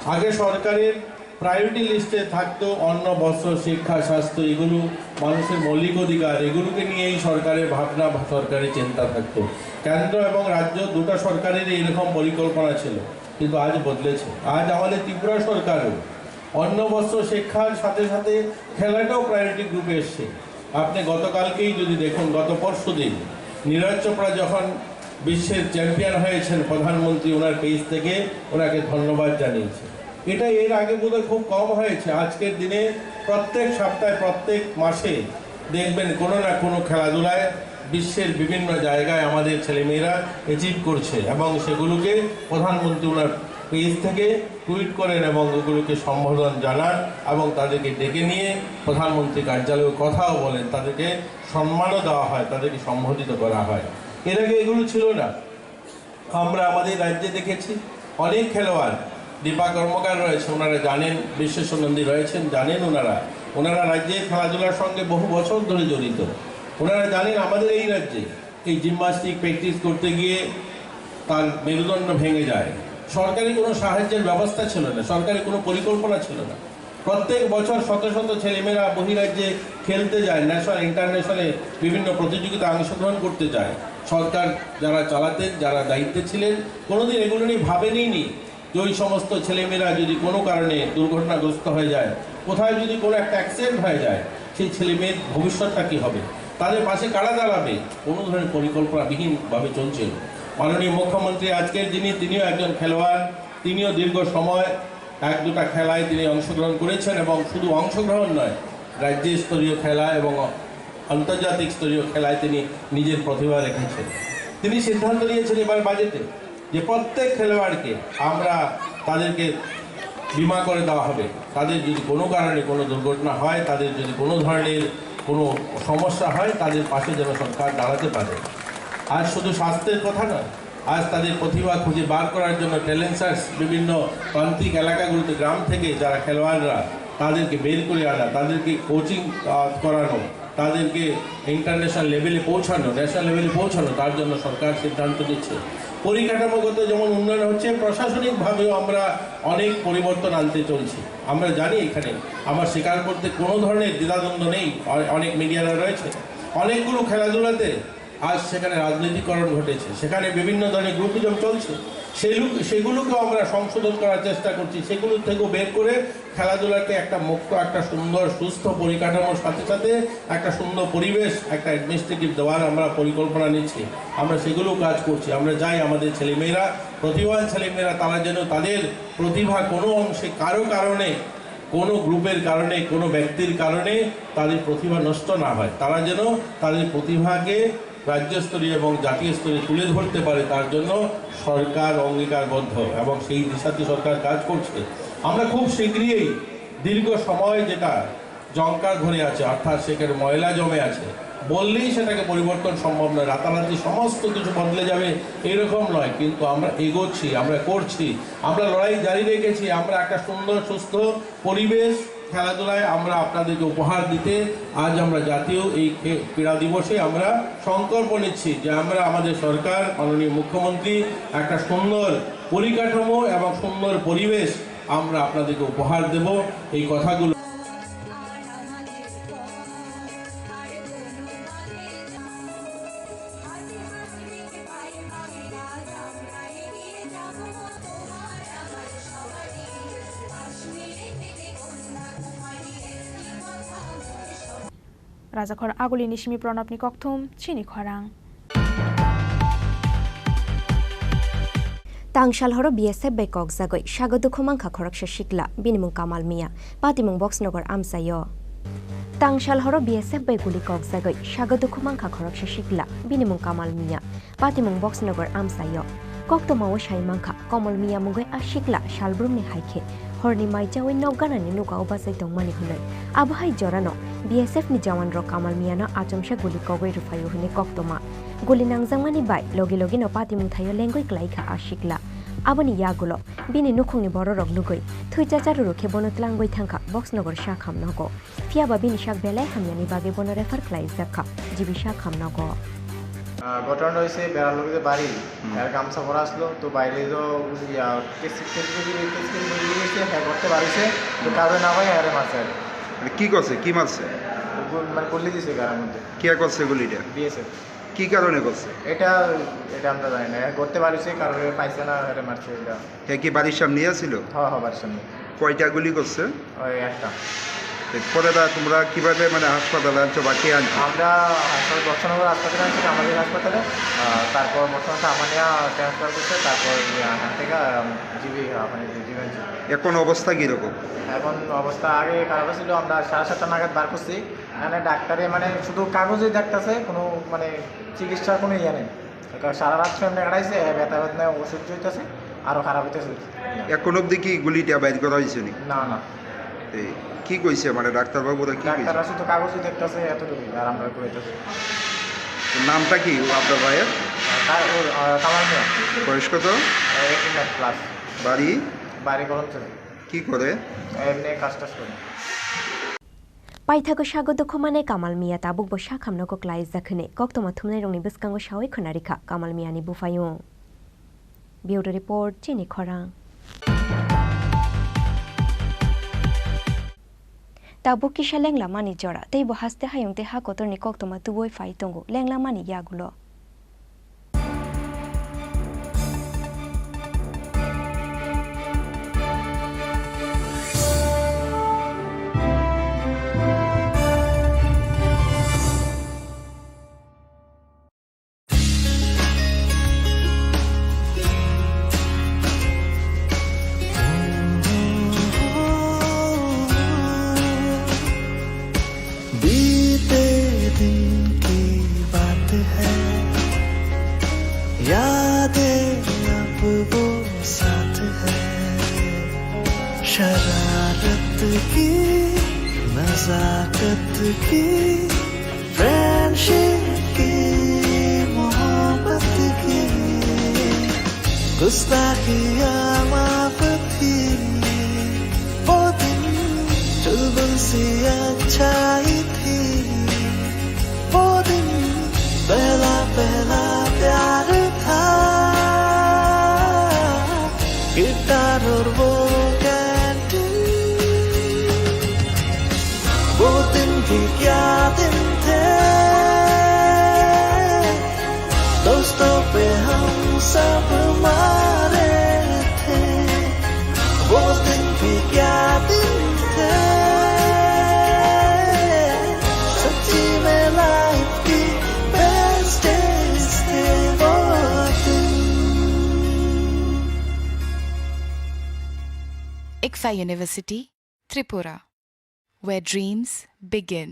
আগে সরকারের প্রায়োরিটি লিস্টে থাকতো অন্ন, বস্ত্র, শিক্ষা, স্বাস্থ্য, এগুলো মানুষের মৌলিক অধিকার, এগুলোকে নিয়েই সরকারের ভাবনা বা সরকারের চিন্তা থাকতো। কেন্দ্র এবং রাজ্য দুটো সরকারেরই এরকম পরিকল্পনা ছিল, কিন্তু আজ বদলেছে। আজ আমাদের ত্রিপুরা সরকারও অন্ন, বস্ত্র, শিক্ষার সাথে সাথে খেলাটাও প্রায়োরিটি গ্রুপে এসছে। আপনি গতকালকেই যদি দেখুন, গত পরশু দিন নীরজ চোপড়া যখন বিশ্বের চ্যাম্পিয়ন হয়েছেন, প্রধানমন্ত্রী ওনার পেজ থেকে ওনাকে ধন্যবাদ জানিয়েছে। এটা এর আগে বোধহয় খুব কম হয়েছে। আজকের দিনে প্রত্যেক সপ্তাহে, প্রত্যেক মাসে দেখবেন কোনো না কোনো খেলাধুলায় বিশ্বের বিভিন্ন জায়গায় আমাদের ছেলেমেয়েরা অ্যাচিভ করছে এবং সেগুলোকে প্রধানমন্ত্রী ওনার পেজ থেকে টুইট করেন এবং ওগুলোকে সম্বোধন জানান এবং তাদেরকে ডেকে নিয়ে প্রধানমন্ত্রী কার্যালয়ে কথাও বলেন, তাদেরকে সম্মানও দেওয়া হয়, তাদেরকে সম্বোধিত করা হয়। এর আগে এগুলো ছিল না। আমরা আমাদের রাজ্যে দেখেছি অনেক খেলোয়াড়, দীপা কর্মকার রয়েছে, ওনারা জানেন, বিশ্বেশ্বর নন্দী রয়েছেন, জানেন ওনারা। ওনারা রাজ্যে খেলাধুলার সঙ্গে বহু বছর ধরে জড়িত। ওনারা জানেন আমাদের এই রাজ্যে এই জিমন্যাস্টিক প্র্যাকটিস করতে গিয়ে তার মেরুদণ্ড ভেঙে যায়। সরকারি কোনো সাহায্যের ব্যবস্থা ছিল না, সরকারি কোনো পরিকল্পনা ছিল না। প্রত্যেক বছর শত শত ছেলেমেয়েরা বহিরাজ্যে খেলতে যায়, ন্যাশনাল, ইন্টারন্যাশনালে বিভিন্ন প্রতিযোগিতায় অংশগ্রহণ করতে যায়। সরকার যারা চালাতেন, যারা দায়িত্বে ছিলেন, কোনোদিন এগুলো নিয়ে ভাবেনি যে ওই সমস্ত ছেলেমেয়েরা যদি কোনো কারণে দুর্ঘটনাগ্রস্ত হয়ে যায়, কোথায় যদি কোনো একটা অ্যাক্সিডেন্ট হয়ে যায়, সেই ছেলেমেয়ের ভবিষ্যৎটা কী হবে, তাদের পাশে কারা দাঁড়াবে, কোনো ধরনের পরিকল্পনাবিহীনভাবে চলছিল। মাননীয় মুখ্যমন্ত্রী আজকের যিনি, তিনিও একজন খেলোয়াড়, তিনিও দীর্ঘ সময় এক দুটা খেলায় তিনি অংশগ্রহণ করেছেন এবং শুধু অংশগ্রহণ নয়, রাজ্য স্তরীয় খেলা এবং আন্তর্জাতিক স্তরীয় খেলায় তিনি নিজের প্রতিভা রেখেছেন। তিনি সিদ্ধান্ত নিয়েছেন এবার বাজেটে যে প্রত্যেক খেলোয়াড়কে আমরা তাদেরকে বিমা করে দেওয়া হবে। তাদের যদি কোনো কারণে কোনো দুর্ঘটনা হয়, তাদের যদি কোনো ধরনের কোনো সমস্যা হয়, তাদের পাশে যেন সরকার দাঁড়াতে পারে। আর শুধু স্বাস্থ্যের কথা নয়, আজ তাদের প্রতিভা খুঁজে বার করার জন্য ট্যালেন্ট সার্চ, বিভিন্ন প্রান্তিক এলাকাগুলোতে গ্রাম থেকে যারা খেলোয়াড়রা, তাদেরকে বের করে আনা, তাদেরকে কোচিং করানো, তাদেরকে ইন্টারন্যাশনাল লেভেলে পৌঁছানো, ন্যাশনাল লেভেলে পৌঁছানো, তার জন্য সরকার সিদ্ধান্ত নিচ্ছে। পরিকাঠামোগত যেমন উন্নয়ন হচ্ছে, প্রশাসনিকভাবেও আমরা অনেক পরিবর্তন আনতে চলছি। আমরা জানি এখানে আমার স্বীকার করতে কোনো ধরনের দ্বিধাদ্বন্দ্ব নেই। অ-, অনেক মিডিয়ারা রয়েছে, অনেকগুলো খেলাধুলাতে আজ সেখানে রাজনীতিকরণ ঘটেছে, সেখানে বিভিন্ন ধরনের গ্রুপিজম চলছে। সেই লু-, সেগুলোকেও আমরা সংশোধন করার চেষ্টা করছি, সেগুলো থেকেও বের করে খেলাধুলাকে একটা মুক্ত, একটা সুন্দর সুস্থ পরিকাঠামোর সাথে সাথে একটা সুন্দর পরিবেশ, একটা অ্যাডমিনিস্ট্রেটিভ দেওয়ার আমরা পরিকল্পনা নিচ্ছি। আমরা সেগুলো কাজ করছি। আমরা চাই আমাদের ছেলেমেয়েরা, প্রতিভাবান ছেলেমেয়েরা, তারা যেন তাদের প্রতিভা কোনো অংশে, কারো কারণে, কোনো গ্রুপের কারণে, কোনো ব্যক্তির কারণে তাদের প্রতিভা নষ্ট না হয়, তারা যেন তাদের প্রতিভাকে রাজ্য স্তরে এবং জাতীয় স্তরে তুলে ধরতে পারে, তার জন্য সরকার অঙ্গীকারবদ্ধ এবং সেই দিশাতে সরকার কাজ করছে। আমরা খুব শীঘ্রই দীর্ঘ সময় যেটা জঙ্কার ধরে আছে, অর্থাৎ সেখানে ময়লা জমে আছে, বললেই সেটাকে পরিবর্তন সম্ভব নয়, রাতারাতি সমস্ত কিছু বদলে যাবে, এরকম নয়। কিন্তু আমরা এগোচ্ছি, আমরা করছি, আমরা লড়াই জারি রেখেছি। আমরা একটা সুন্দর সুস্থ পরিবেশ খেলাধুলায় আমরা আপনাদেরকে উপহার দিতে আজ আমরা জাতীয় এই খে-, ক্রীড়া দিবসে আমরা সংকল্প নিচ্ছি যে আমরা আমাদের সরকার, মাননীয় মুখ্যমন্ত্রী একটা সুন্দর পরিকাঠামো এবং সুন্দর পরিবেশ আমরা আপনাদেরকে উপহার দেব। এই কথাগুলো Rajakhor Agulini simi Pranabni kokthum chini khorang. Tang sal horo B S F bai kokjagwi sago dukhu mankha khoroksa sikla, bini mung Kamal Mia, patimung Boxnogor amchaio. Tang sal horo B S F bai guli kokjagwi sago dukhu mankha khoroksa sikla, bini mung Kamal Mia, patimung Boxnogor amchaio. Koktwmao sai mankha, Kamal Mia mungwi a sikla salbrumni hai khe horni mai chawi nok ganani nukao bachai tongmani hwnwi. Abo hai jorano B S F ni jawanrok Kamal Miano achomsa guli kogwi rwphaio hwnwi koktwma. Guli nangjakmani bai logi logino patimung thaio lengwi klaikha a sikla. Aboni yagulo bini nukhungni bororok nugwi thwi chacharuru khe bono tlangwi thangkha Boxnogor Sakham nogo. Phiya ba bini sak belai hamyani bagwi bono refer khlaijak kha G B Sakham nogo. আহ, ঘটনা হয়েছে বেড়ার লোকেদের বাড়ি, হুম। আর গামছা পরা আসলো, তো বাইরে তো ইয়া, case-, case-, case-, case-, case-, case-, হ্যাঁ, করতে পারিছে, তো হুম। কারণে না হয় হ্যাঁ মারছে আর কি। মানে কি করছে, কি মারছে? গু-, মানে গুলি দিছে গাড়ির মধ্যে। কে করছে গুলিটা? বিএসএফ। কি কারণে করছে? এটা, এটা আমরা জানি না, হ্যাঁ, করতে পারিছে, কারণে পাইছে না, হ্যাঁ মারছে এটা। হে কি বাড়ির সামনেই আছিল? হ্যাঁ, হ্যাঁ, বাড়ির সামনে। কয়টা গুলি করছে? ওই একটা। তো পরে দা তোমরা কিভাবে মানে হাসপাতালে আনছো বা কে আনছো? আমরা হাসপাতাল, বক্সনগর হাসপাতালে আনছি, আমাদের হাসপাতালে। আহ, তারপর বর্তমানে আমানিয়া ট্রান্সফার করছে, তারপর ইয়ে, এখান থেকে, আহ, জিবি, আহ, মানে জিবি আনছি। এখন অবস্থা কিরকম? এখন অবস্থা আগে খারাপ ছিল, আমরা সাড়ে সাতটা নাগাদ বার করছি। মানে ডাক্তারে মানে শুধু কাগজে দেখতেছে, কোনো মানে চিকিৎসার কোনো ইয়ে নেই। কারণ সারা রাত ফ্যান লাগাইছে, এ ব্যথা বেদনায় অসহ্য হইতাছে, আরো খারাপ হইতাছে। এখন অবধি কি গুলিটা বাইর করা হয়েছে নি? না, না। এই কি কইছে, মানে, ডাক্তারবাবুরা কি কইছে? ডাক্তাররা শুধু কাগজই দেখতাছে, এতটুকুই, আর আমরা কইতাছি। নামটা কি আপনার ভাইয়ের? তার ওর, আহ, কামাল মিয়া। বয়স কত? আহ, এইটিন প্লাস। বাড়ি? বাড়ি গরমচুরি। কি করে? এমনি কাজ টাজ করে। Paithago sago dukhu mane Kamal Mia tabukbo sakhamno kwklaijak hwnwi koktwma thumnairokni bwskango sawi khwnarikha Kamal Miani buphayung. Bureau Report, Chini Khorang. Tabuk kisa lenglamani jora, teibo haste hayung tei ha kotorni koktwma tubui phai tongo lenglamani yagulo. बीते दिन की बात है। ताकत की, फ्रेंडशिप की, मोहब्बत की, गुस्ताखी या माफ थी। वो दिन चुलबुल सी अच्छाई थी। वो दिन पहला पहला प्यार था। गिटार और वो कैंटीन। वो दिन भी क्या दिन थे। दोस्तों पे हम सब मारे थे। वो दिन भी क्या दिन थे। सच्ची में लाइफ की बेस्ट डेज थे वो दिन। ICFAI University, Tripura, where dreams begin.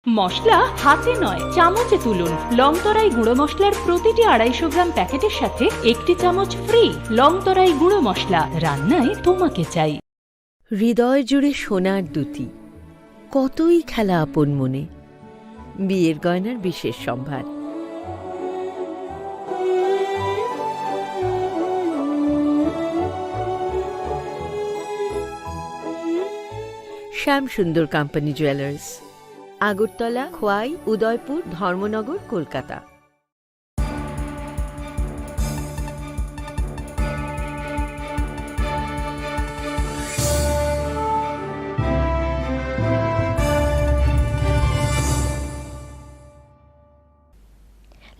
মশলা হাতে নয়, চামচে তুলুন। লংতরাই গুঁড়ো মশলার প্রতিটি আড়াইশো গ্রাম প্যাকেটের সাথে একটি চামচ ফ্রি। লংতরাই গুঁড়ো মশলা, রান্নায় তোমাকে চাই। হৃদয় জুড়ে সোনার দুতি, কতই খেলা আপন মনে। বিয়ের গয়নার বিশেষ সম্ভার। শ্যাম সুন্দর কোম্পানি জুয়েলার্স, আগরতলা, খোয়াই, উদয়পুর, ধর্মনগর, Kolkata.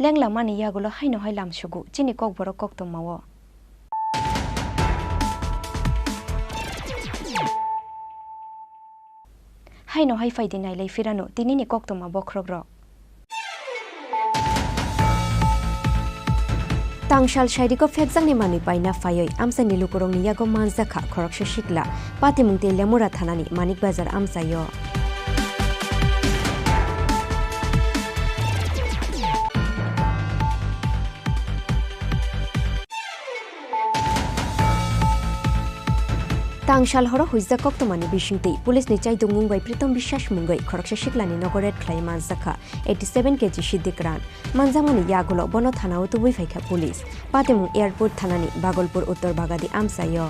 Lenglamani yagulo haino hai lamsugo chini kokborok koktwmao. Haino hai phaidi nailai phirano tinini koktwma bokhorokrok. Tangsal sairiko phekjakni manwi paina phaiwi amchaini lukurokni yago manjakha khoroksa sikla, patimung tei Lemura thanani Manik Bazar amchaio. Tangsal horo huijak koktwmani bisingtwi police ni chaidukmung bai Pritom Biswas mungwi khoroksa siklani nogo raid khlai manjakha eighty seven K G siddi kwran. Manjakmani yagulo bono thanao tubui phaikha police. Patimung airport thanani Bagolpur Uttor Bagadi amchaio.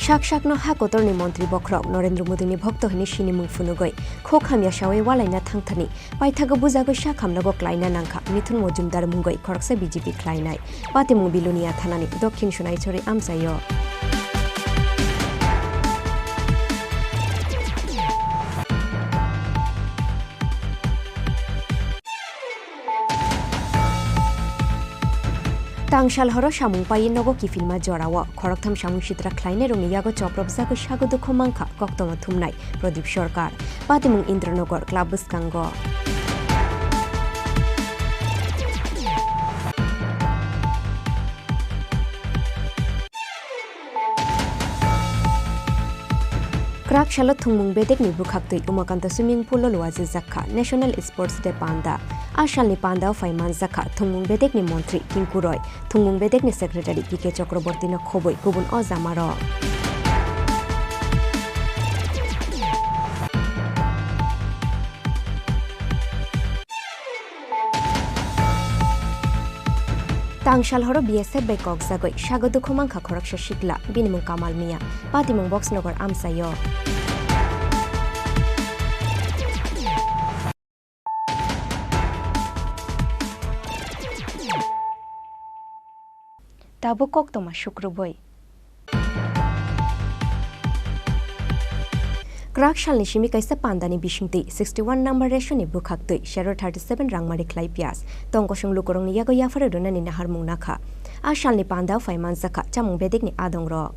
Sak sakno ha kotorni montri bokhorok Narendra Modini bhokto hwnwi sinimung phunugwi khok hamya sawi walaina thangthani paithago bujagwi sak hamnago klaina nangkha Mithun Mojumdar mungwi khoroksa B J P khlainai. Patimung Bilonia thanani Dokhin Sonaisori amchaio. Tangsal horo samung paiwi nogo kiphilma jorao khoroktham samung sitra khlainairokni yago chopropjagwi sago dukhu mankha koktwma thumnai Pradip Sarkar. Patimung Indranagar club bwskango. Kwrak salo thwngmung bedekni bwkhaktwi Umakanta swimming pool-o luajijakha National Sports Day panda. A salni pandao phai manjakha thwngmung bedekni montri Kinku Roy, thwngmung bedekni secretary P K Chakraborty-no khobwi kubun o jamarok. Tangsal horo B S F bai kokjagwi sago dukhu mankha khoroksa sikla, bini mung Kamal Mia, patimung Boxnagar amchaio. Tabuk koktwma sukrubwi. Kwrak salni simi kaisa pandani bisingtwi sixty one number ration ni bwkhaktwi sero thirty seven rangmari khlai piyas tongkosong lukurokni yago yapharwi rwnani naharmung nakha. A salni pandao phai manjakha chamung bedekni adongrok.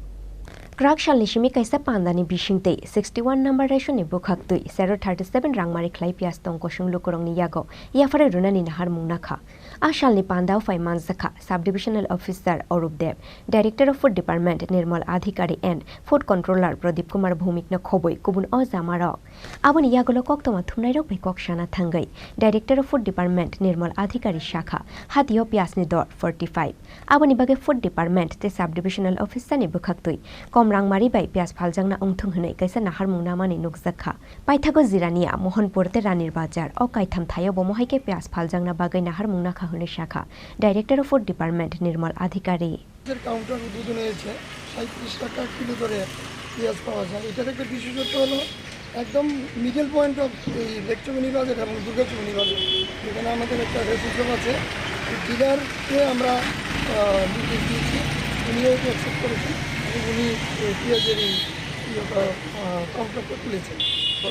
Kwrak salni simi kaisa pandani bisingtwi sixty one number ration ni bwkhaktwi sero thirty seven rangmari khlai piyas tongkosong lukurokni yago yapharwi rwnani naharmung nakha. A salni pandao phai manjakha Sub Divisional Officer Arup Deb, Director of Food Department Nirmal Adhikari and Food Controller Pradip Kumar Bhumikno khobwi kubun o jamarok. Aboni yagulo koktwma thumnairok bai kok sana thangwi Director of Food Department Nirmal Adhikari sakha, hatio piyajni dor forty five. Aboni bagwi Food Department tei Sub Divisional Officer ni bwkhaktwi kom rangmari bai piyaj phaljakna wngthung hwnwi kaisa naharmung namani nukjakha. Paithago Jirania, Mohanpur tei Ranir Bazar o kaitham thaio bomo hai khe piyaj phaljakna bagwi naharmung nakha hwnwi sakha Director of Food Department Nirmal Adhikari. এর কাউন্টার উদ্বোধন হয়েছে। সাঁইত্রিশ টাকা কিলো দরে পেঁয়াজ পাওয়া যায়। এটার একটা বিশেষত্ব হলো একদম মিডল পয়েন্ট অফ এই লেকচুমনি বাজার এবং দুর্গাচুমনি বাজার, যেখানে আমাদের একটা রেশন শপ আছে। ওই ডিলারকে আমরা, আহ, নির্দেশ দিয়েছি, উনিও এটা অ্যাকসেপ্ট করেছেন এবং উনি এই পেঁয়াজের এই ইয়েটা, আহ, কাউন্টারটা খুলেছেন। তো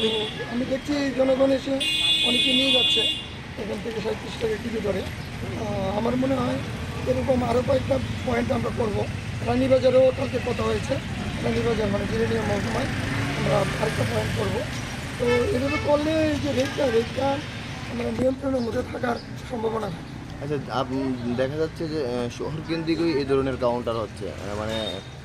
আমি দেখছি জনগণ এসে অনেকে নিয়ে যাচ্ছে এখান থেকে সাঁইত্রিশ টাকা কিলো দরে। আহ, আমার মনে হয় এরকম আরও কয়েকটা পয়েন্ট আমরা করব। রানীবাজারেও কালকে কথা হয়েছে, রানীবাজার মানে জিরানিয়া মহকুমায় আমরা আরেকটা পয়েন্ট করব। তো এভাবে করলে এই যে রেটটা, রেটটা আমরা নিয়ন্ত্রণের মধ্যে থাকার সম্ভাবনা থাকে। আচ্ছা, আপ-, উম, দেখা যাচ্ছে যে, আহ, শহর কেন্দ্রিকই এই ধরনের কাউন্টার হচ্ছে, আহ, মানে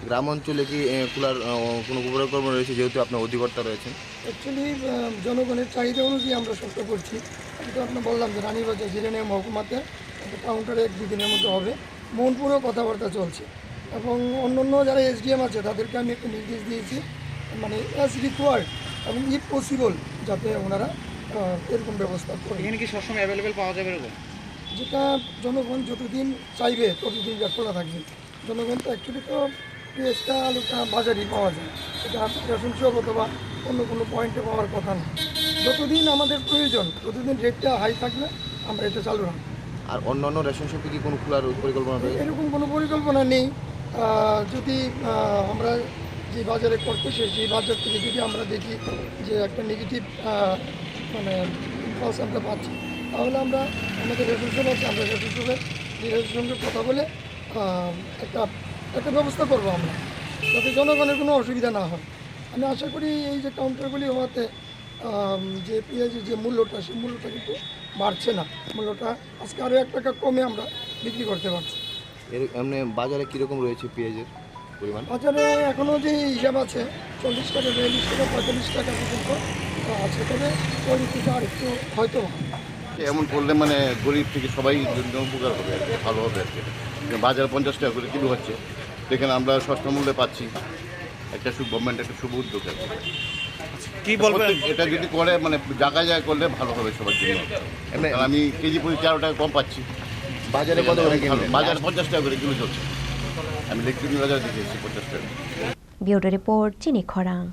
গ্রাম অঞ্চলে কি, আহ, খোলার, আহ, কোনো পরিকল্পনা রয়েছে, যেহেতু আপনার অধিকর্তা রয়েছেন? অ্যাকচুয়ালি, আহ, জনগণের চাহিদা অনুযায়ী আমরা সবটা করছি। আমি তো আপনার বললাম যে রানীবাজার জিরানিয়া মহকুমাতে একটা কাউন্টার এক দুই দিনের মধ্যে হবে। মোহনপুরেও কথাবার্তা চলছে এবং অন্যান্য যারা এসডিএম আছে তাদেরকে আমি একটা নির্দেশ দিয়েছি, মানে অ্যাজ রিকোয়ার্ড এবং ইফ পসিবল যাতে ওনারা, আহ, এরকম ব্যবস্থা করেন। এখানে কি সবসময় অ্যাভেলেবেল পাওয়া যাবে এরকম? যেটা জনগণ যতদিন চাইবে ততদিন এটা খোলা থাকবে। জনগণ তো অ্যাকচুয়ালি তো পেঁয়াজটা, আলুটা বাজারেই পাওয়া যায়, এটা রেশন শপ অথবা অন্য কোনো পয়েন্টে পাওয়ার কথা না। যতদিন আমাদের প্রয়োজন, ততদিন রেটটা হাই থাকলে আমরা এটা চালু রাখবো। আর অন্যান্য রেশন শপে কি কোনো খোলার পরিকল্পনা রয়েছে? এরকম কোনো পরিকল্পনা নেই। আহ, যদি, আহ, আমরা যে বাজারে করতে এসে সেই বাজার থেকে যদি আমরা দেখি যে একটা নেগেটিভ, আহ, মানে ইম্পালস আমরা পাচ্ছি, তাহলে আমরা আমাদের রেশন শপ আছে, আমরা রেশন শপে ডিলারের সঙ্গে কথা বলে, আহ, একটা, একটা ব্যবস্থা করবো আমরা, যাতে জনগণের কোনো অসুবিধা না হয়। আমি আশা করি এই যে কাউন্টারগুলি হওয়াতে, আম, যে পেঁয়াজের যে মূল্যটা, সেই মূল্যটা কিন্তু বাড়ছে না। মূল্যটা আজকে আরও এক টাকা কমে আমরা বিক্রি করতে পারছি। এর, এমনি বাজারে কীরকম রয়েছে পেঁয়াজের পরিমাণ? বাজারে এখনও যে হিসাব আছে, চল্লিশ টাকা, বিয়াল্লিশ টাকা, পঁয়তাল্লিশ টাকা পর্যন্ত, আহ, আছে। তবে ওই দিকে আর একটু হয়তো এমন করলে মানে গরিব থেকে সবাই জন্য উপকার হবে আর কি, ভালো হবে আর কি। যে বাজারে পঞ্চাশ টাকা করে কিলো হচ্ছে, সেখানে আমরা সস্তা মূল্যে পাচ্ছি। একটা শুভ গভর্নমেন্ট একটা শুভ উদ্যোগ আর কি। কি বলবেন? প্রত্যেক এটা যদি করে মানে জায়গায় জায়গায় করলে ভালো হবে সবার জন্য। এমনি কারণ আমি কেজি প্রতি তেরো টাকা কম পাচ্ছি। বাজারে কত করে কিনলেন? বাজারে পঞ্চাশ টাকা করে কিলো চলছে। আমি লেকচুমনি বাজার থেকে এসেছি পঞ্চাশ টাকা। Bureau Report, Chini Khorang.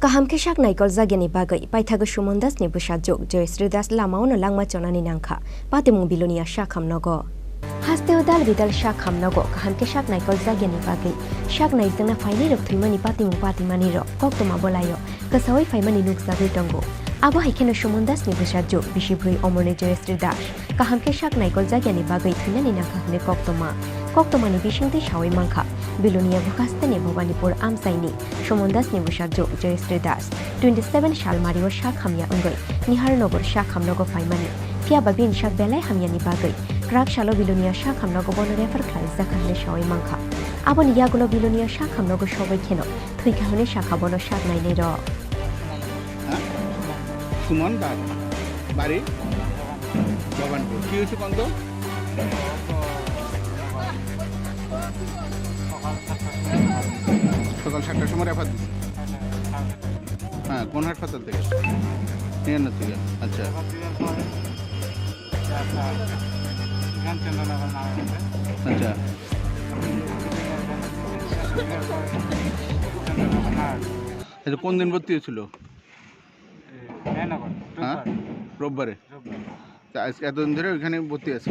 Kaham khe sak naikol jagyani bagwi paithago Suman Das ni bwsajwk Joyasri Das lama-o no langma chonani nangkha, patimung Bilonia sakham nogo. Hasteo dal bidal sakham nogo kaham khe sak naikol jagyani bagwi sak naijakna phainairok thwimani patimung patimani rok koktwma bolaio kwsaui phaimani nukjagwi tongo. Abo hai kheno Suman Das ni bwsajwk bisi bwrwi Omorni Joyasri Das kaham khe sak naikol jagyani bagwi thwinani nangkha hwnwi koktwma. Koktwmani bisingtwi saui mankha, Bilonia bwkhasteni Bhobanipur amchaini Suman Das ni bwsajwk Joyasri Das twenty seven sal mario sak hamya wngwi Nihar Nagar sak hamnogo phaimani. Phiyaba bini sak belai hamyani bagwi kwrak salo Bilonia sak hamnogo bono refer khlaijakha hwnwi saui mankha. Aboni yagulo Bilonia sak hamnogo sobai kheno thwikha hwnwi sakha bono sak nainairok. হ্যাঁ? সুমন দাস, বাড়ি ভবানীপুর। কি হয়েছে কোন তো? সকাল সাতটার সময় রেফার দিছে। হ্যাঁ, কোন হাসপাতাল থেকে? টিএনএস থেকে। আচ্ছা। আচ্ছা। এটা কোন দিন ভর্তি হয়েছিল? হ্যাঁ? রোববারে। তা আজকে এতদিন ধরে ওইখানে ভর্তি আছে?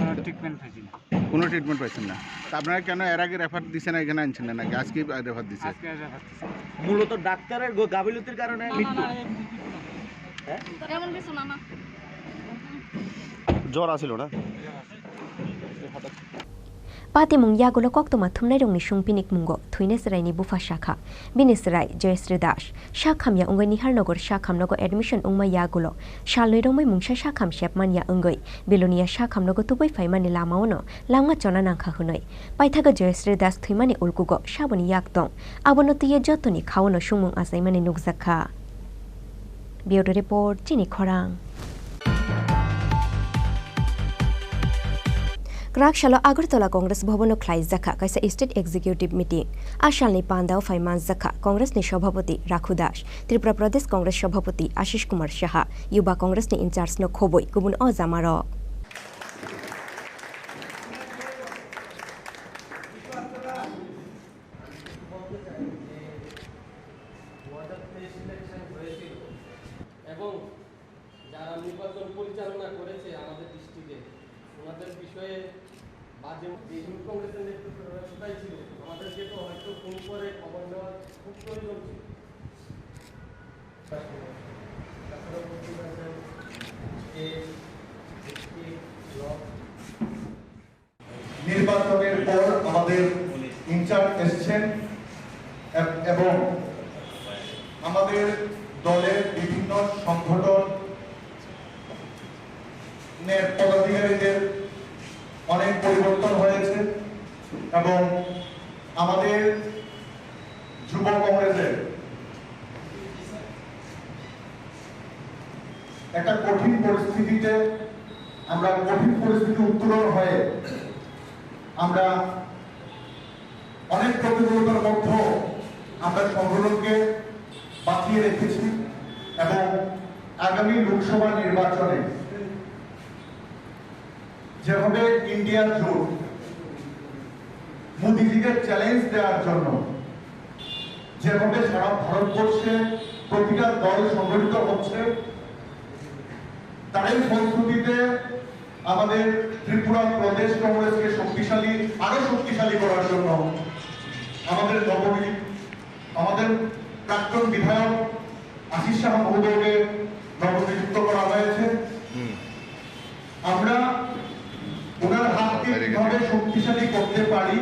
কোনো ট্রিটমেন্ট পাইছি না। কোনো ট্রিটমেন্ট পাইছেন না? তা আপনারা কেন এর আগে রেফার দিচ্ছেন না, এখানে আনছেন না নাকি আজকে রেফার দিচ্ছে? আজকে রেফার দিচ্ছে। মূলত ডাক্তারের গ-, গাফিলতির কারণে মৃত্যু। হ্যাঁ? তেমন কিছু না, না। জ্বর আছিল না? হঠাৎ Patimung yagulo koktwma thumnairokni sungpinik mungo thwina chwraini bupha sakha. Bini chwrai Joyasri Das. Sak hamya wngwi Niharnagar sak hamnogo admission wngma yagulo salnwi romwi mungsa sak ham sepman ya wngwi Belonia sak hamnogo tubui phaimani lamaono langma chona nangkha hwnwi. Paithago Joyasri Das thwimani ulkugo saboni yak tong. Abono twiwi jotoni khaono sungmung achaimani nukjakha. Bureau Report, Chini Khorang. Kwrak salo Agartala Congress Bhavan-o khlaijakha kaisa State Executive Meeting. A salni pandao phai manjakha Congress ni Sabhapati Rakhu Das, Tripura Pradesh Congress Sabhapati Ashish Kumar Saha, Yuba Congress ni in-charge no khobwi kubun o jamarok. এবং যারা নির্বাচন পরিচালনা করেছে আমাদের ডিস্ট্রিক্টে, ওনাদের বিষয়ে বাজে, যে ইউথ কংগ্রেসের নেতৃত্ব ওরা কোথায় ছিল, আমাদেরকে তো হয়তো ফোন করে খবর নেওয়ার খুব প্রয়োজন ছিল। তাছাড়া বলতে পারেন যে একটি ব্লক নির্বাচনের পর আমাদের ইনচার্জ এসছেন এব-, এবং আমাদের দলের বিভিন্ন সংগঠনের পদাধিকারীদের অনেক পরিবর্তন হয়েছে এবং আমাদের যুব কংগ্রেসের একটা কঠিন পরিস্থিতিতে, আমরা কঠিন পরিস্থিতি উত্তরণ হয়ে আমরা অনেক প্রতিকূলতার মধ্যেও আমরা সংগঠনকে বাঁচিয়ে রেখেছি এবং আগামী লোকসভা নির্বাচনে যেভাবে ইন্ডিয়া জোট মোদিজিকে চ্যালেঞ্জ দেওয়ার জন্য যেভাবে সারা ভারতবর্ষে প্রতিটা দল সংগঠিত হচ্ছে, তারই ফলশ্রুতিতে আমাদের ত্রিপুরা প্রদেশ কংগ্রেসকে শক্তিশালী, আরো শক্তিশালী করার জন্য আমাদের নবনিযুক্ত, আমাদের প্রাক্তন বিধায়ক আশিস সাহা মহোদয়কে নবনিযুক্ত করা হয়েছে। হুম। আমরা ওনার হাতকে কিভাবে শক্তিশালী করতে পারি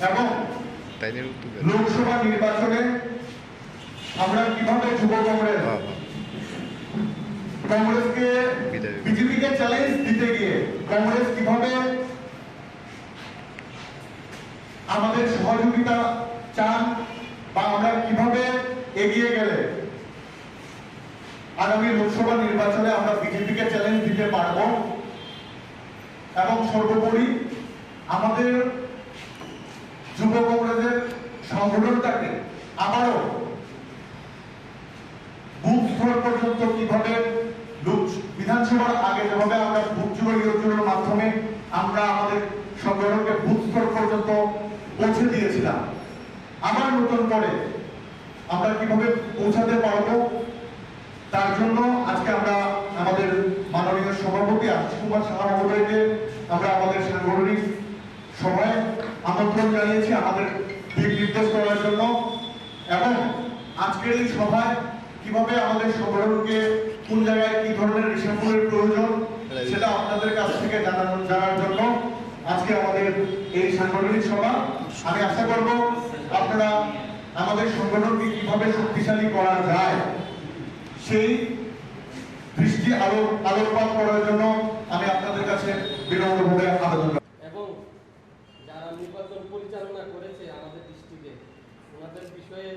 এবং লোকসভা নির্বাচনে আমরা কিভাবে যুব কংগ্রেস, হ্যাঁ, হ্যাঁ। কংগ্রেসকে বিদায়। বিজেপিকে চ্যালেঞ্জ দিতে গিয়ে কংগ্রেস কিভাবে আমাদের সহযোগিতা চান বা আমরা কিভাবে এগিয়ে গেলে আগামী লোকসভা নির্বাচনে আমরা বিজেপিকে চ্যালেঞ্জ দিতে পারবো এবং সর্বোপরি আমাদের যুব কংগ্রেসের সংগঠনটাকে আবারও বুথ স্তর পর্যন্ত কিভাবে লোক-, বিধানসভার আগে যেভাবে আমরা বুথ চুরো ইউরোপের মাধ্যমে আমরা আমাদের সংগঠনকে বুথ স্তর পর্যন্ত পৌঁছে দিয়েছিলাম, আবার নতুন করে আমরা কিভাবে পৌঁছাতে পারবো, তার জন্য আজকে আমরা আমাদের মাননীয় সভাপতি আশিস কুমার সাহা মহোদয়কে আমরা আমাদের সাংগঠনিক সভায় আমন্ত্রণ জানিয়েছি আমাদের দিক নির্দেশ করার জন্য এবং আজকের এই সভায় কিভাবে আমাদের সংগঠনকে কোন জায়গায় কি ধরনের রিসাফলের প্রয়োজন সেটা আপনাদের কাছ থেকে জানানো, জানার জন্য আজকে আমাদের এই সাংগঠনিক সভা। আমি আশা করব আপনারা আমাদের সংগঠনকে কিভাবে শক্তিশালী করা যায় সেই দৃষ্টি আলো-, আলোকপাত করার জন্য আমি আপনাদের কাছে বিনম্রভাবে আবেদন রাখি। এবং যারা নির্বাচন পরিচালনা করেছে আমাদের ডিস্ট্রিক্টে, ওনাদের বিষয়ে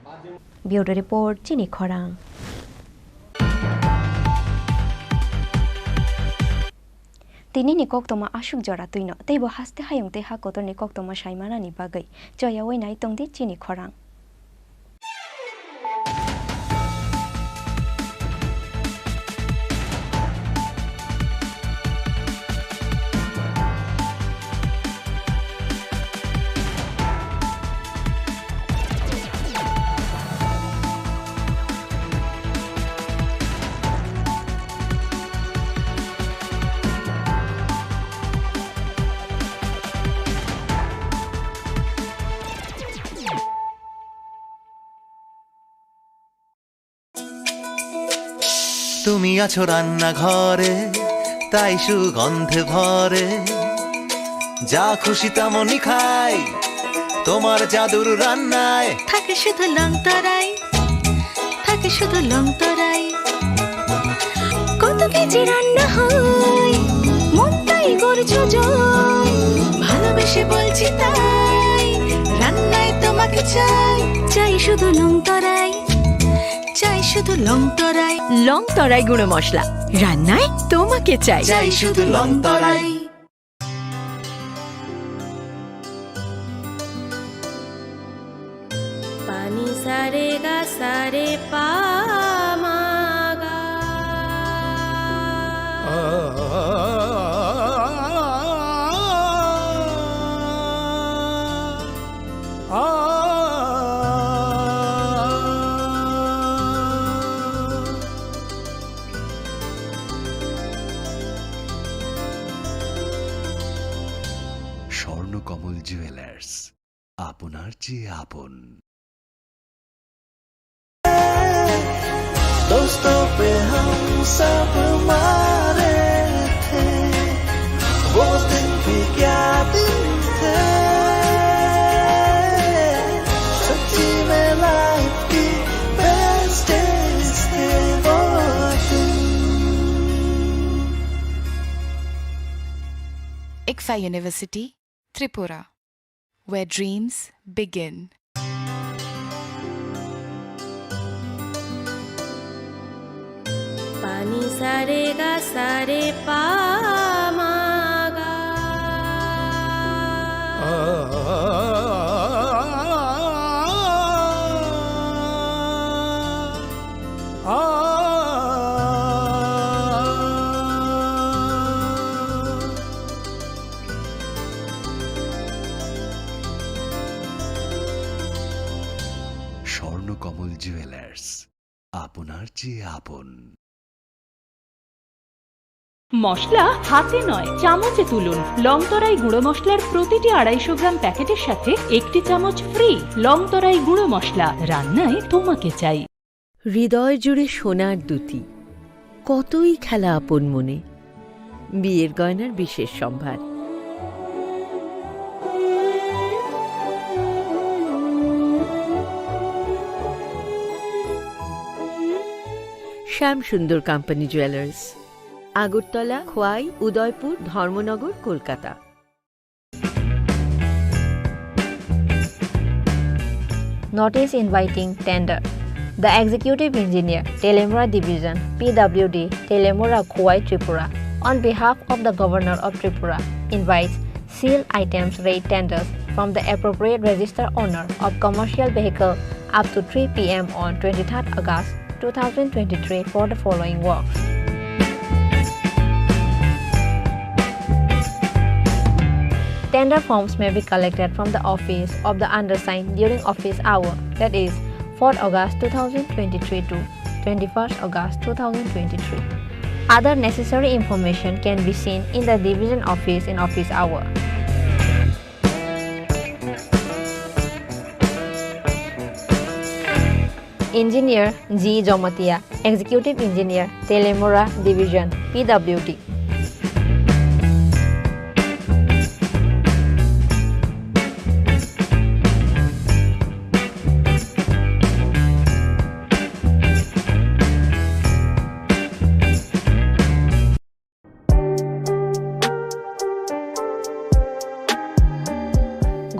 বাজে Bureau Report, Chini Khorang. Tinini koktoma aswk jora twino, teibo haste hayung tei ha kotorni koktoma saimanani bagwi choyawi nai tongdi Chini Khorang. তুমি আছো রান্নাঘরে, তাই সুগন্ধে ভরে। যা খুশি তেমনই খাই তোমার জাদুর রান্নায়। থাকে শুধু লং তরাই, থাকে শুধু লং তরাই। কত কেজি রান্না হয়, মনটাই করছো জয়। ভালোবেসে বলছি তাই, রান্নায় তোমাকে চাই। চাই শুধু লং তরাই, চাই শুধু লং তরাই। লং তরাই গুঁড়ো মশলা, রান্নায় তোমাকে চাই। চাই শুধু লং তরাই। Pani sare ga sare pa ma ga. Swarnakamal jewellers, আপনার চেয়ে আপন। दोस्तों पे हम सब मारे थे, वो दिन भी क्या दिन थे। सच्ची में लाइफ की बेस्ट डेज थे वो दिन। Ikfa University, Tripura, where dreams begin. Pani sare ga sare pa ma ga. Swarnakamal jewellers, আপনার চেয়ে আপন। মশলা হাতে নয়, চামচে তুলুন। লংতরাই গুঁড়ো মশলার প্রতিটি আড়াইশো গ্রাম প্যাকেটের সাথে একটি চামচ ফ্রি। লংতরাই গুঁড়ো মশলা, রান্নায় তোমাকে চাই। হৃদয় জুড়ে সোনার দ্যুতি, কতই খেলা আপন মনে। বিয়ের গয়নার বিশেষ সম্ভার। শ্যাম সুন্দর কোম্পানি জুয়েলার্স, আগরতলা, খোয়াই, উদয়পুর, ধর্মনগর, Kolkata. Notice inviting tender. The Executive Engineer, Telemura Division, P W D, Telemura, Khowai, Tripura, on behalf of the Governor of Tripura, invites sealed items rate tenders from the appropriate register owner of commercial vehicle up to three P M on twenty-third August two thousand twenty-three for the following works. Tender forms may be collected from the office of the undersigned during office hour, that is, fourth August two thousand twenty-three to twenty-first August two thousand twenty-three. Other necessary information can be seen in the division office in office hour. Engineer G Jomatia, Executive Engineer, Telemura Division, P W D.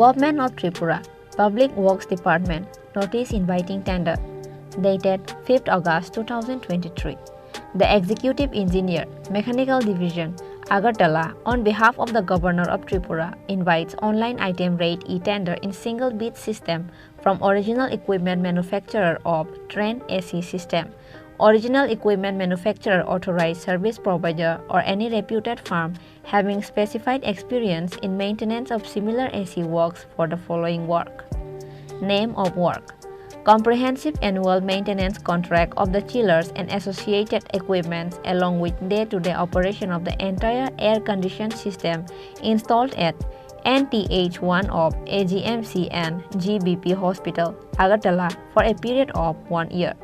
Government of Tripura, Public Works Department, notice inviting tender, dated fifth August two thousand twenty-three. The Executive Engineer, Mechanical Division, Agartala, on behalf of the Governor of Tripura, invites online item rate e-tender in single bid system from original equipment manufacturer of Trend A C system, original equipment manufacturer, authorized service provider, or any reputed firm having specified experience in maintenance of similar A C works for the following work. Name of work: Comprehensive annual maintenance contract of the chillers and associated equipments along with day-to-day operation of the entire air conditioned system installed at N T H one of A G M C and G B P Hospital, Agartala for a period of one year.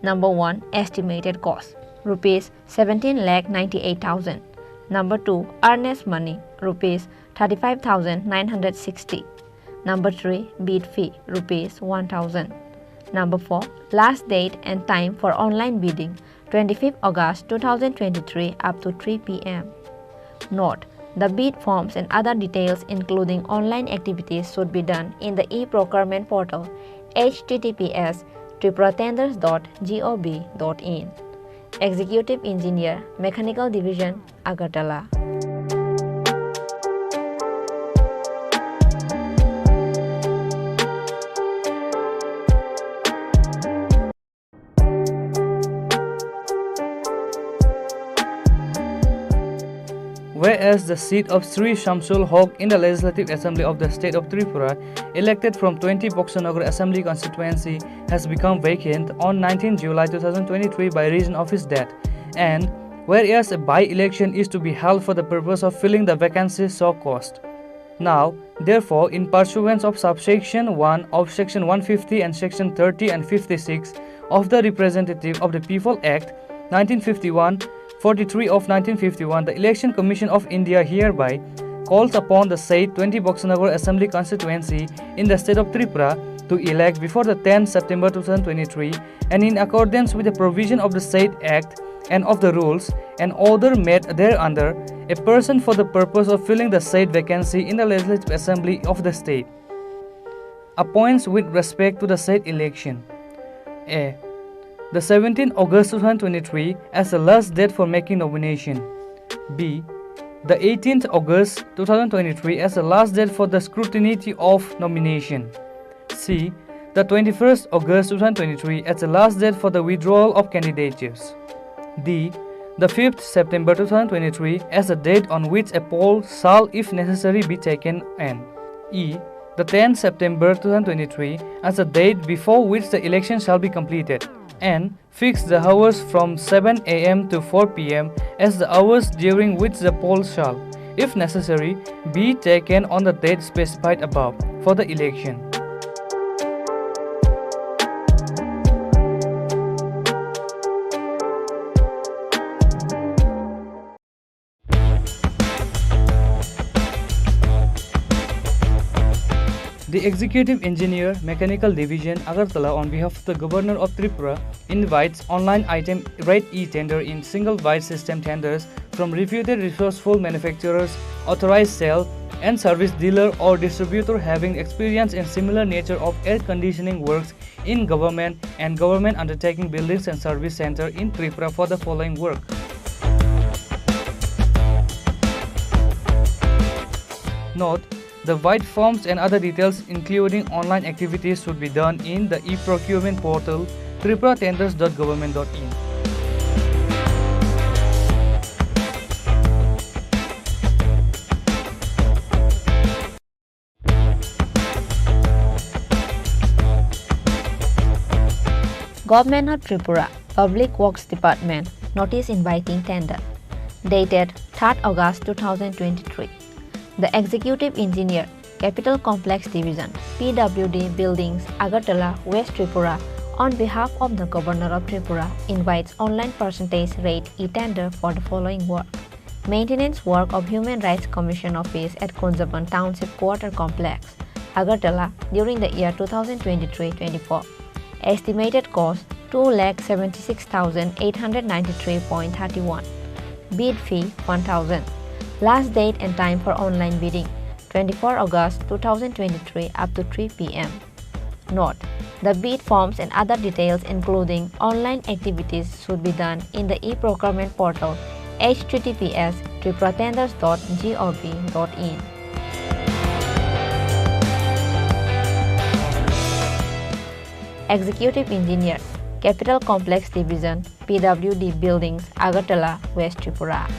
Number one, estimated cost, rupees seventeen lakh ninety-eight thousand. Number two, earnest money, rupees thirty-five thousand nine hundred sixty. Number three, bid fee, rupees one thousand. Number four, last date and time for online bidding, twenty-fifth August two thousand twenty-three up to three p m. Note, the bid forms and other details, including online activities, should be done in the e-procurement portal, H T T P S triple tenders dot gov dot in. Executive Engineer, Mechanical Division, Agartala. Whereas the seat of Sri Shamsul Hoque in the Legislative Assembly of the State of Tripura, elected from twenty Boxanagar Assembly Constituency, has become vacant on nineteenth July two thousand twenty-three by reason of his death, and whereas a by-election is to be held for the purpose of filling the vacancy so caused. Now, therefore, in pursuance of subsection one of section one fifty and section thirty and fifty-six of the Representative of the People Act nineteen fifty-one, forty-three of nineteen fifty-one, the Election Commission of India hereby calls upon the said twenty Boxanagar Assembly Constituency in the state of Tripura to elect before the tenth September two thousand twenty-three, and in accordance with the provision of the said Act and of the rules and order made thereunder, a person for the purpose of filling the said vacancy in the Legislative Assembly of the state. Appoints with respect to the said election. A. The seventeenth August two thousand twenty-three as the last date for making nomination. B. The eighteenth August two thousand twenty-three as the last date for the scrutiny of nomination. C. The twenty-first August two thousand twenty-three as the last date for the withdrawal of candidatures. D. The fifth September two thousand twenty-three as the date on which a poll shall, if necessary, be taken, and E. The tenth September two thousand twenty-three as the date before which the election shall be completed, and fix the hours from seven a m to four p m as the hours during which the poll shall, if necessary, be taken on the date specified above for the election. The Executive Engineer, Mechanical Division, Agartala, on behalf of the Governor of Tripura, invites online item rate e-tender in single bid system tenders from reputed resourceful manufacturers, authorized sale and service dealer or distributor having experience in similar nature of air conditioning works in government and government undertaking buildings and service center in Tripura for the following work. Note, the bid forms and other details, including online activities, should be done in the e-procurement portal tripura tenders dot government dot in. Government of Tripura, Public Works Department, notice inviting tender. Dated third August two thousand twenty-three. The Executive Engineer, Capital Complex Division, P W D Buildings, Agartala, West Tripura, on behalf of the Governor of Tripura, invites online percentage rate e-tender for the following work. Maintenance work of Human Rights Commission Office at Kunjaban Township Quarter Complex, Agartala, during the year two thousand twenty-three twenty-four. Estimated cost two lakh seventy-six thousand eight hundred ninety-three point thirty-one. Bid fee one thousand. Last date and time for online bidding twenty-four August two thousand twenty-three up to three p m. Note, the bid forms and other details, including online activities, should be done in the e-procurement portal H T T P S triple tenders dot gov dot in. Executive Engineer, Capital Complex Division, P W D Buildings, Agartala, West Tripura.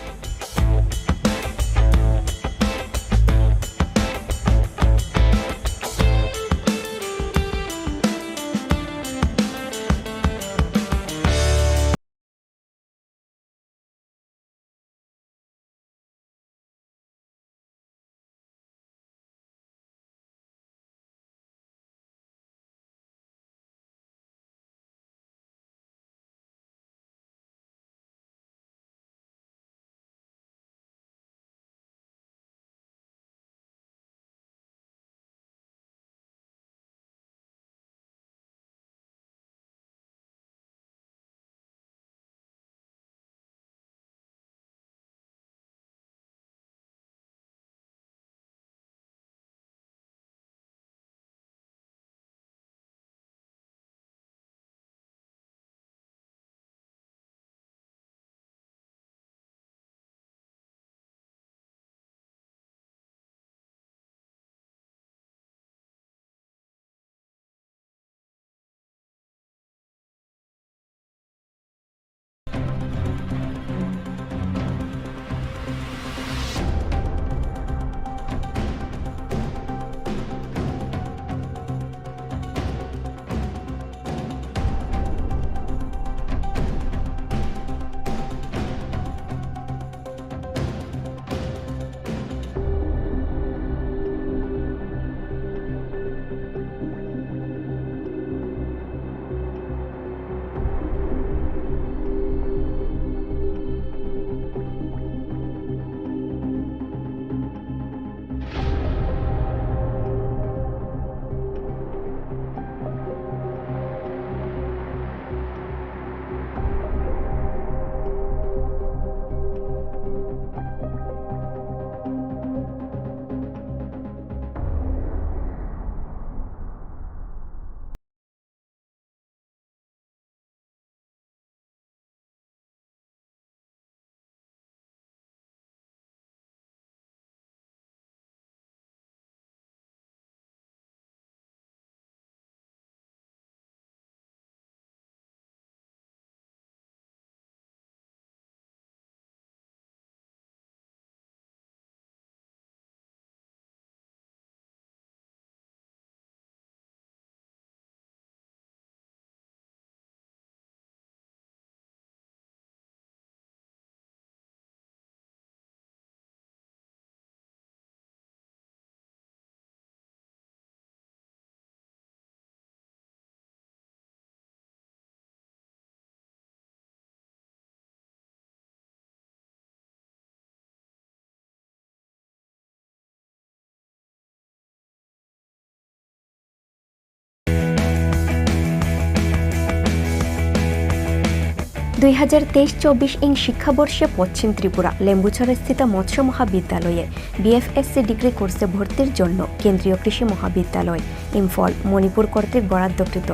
দুই হাজার তেইশ চব্বিশ ইং শিক্ষাবর্ষে পশ্চিম ত্রিপুরা লেম্বুছড়াস্থিত মৎস্য মহাবিদ্যালয়ে BFSc degree কোর্সে ভর্তির জন্য কেন্দ্রীয় কৃষি মহাবিদ্যালয়, ইম্ফল, মণিপুর কর্তৃক বরাদ্দকৃত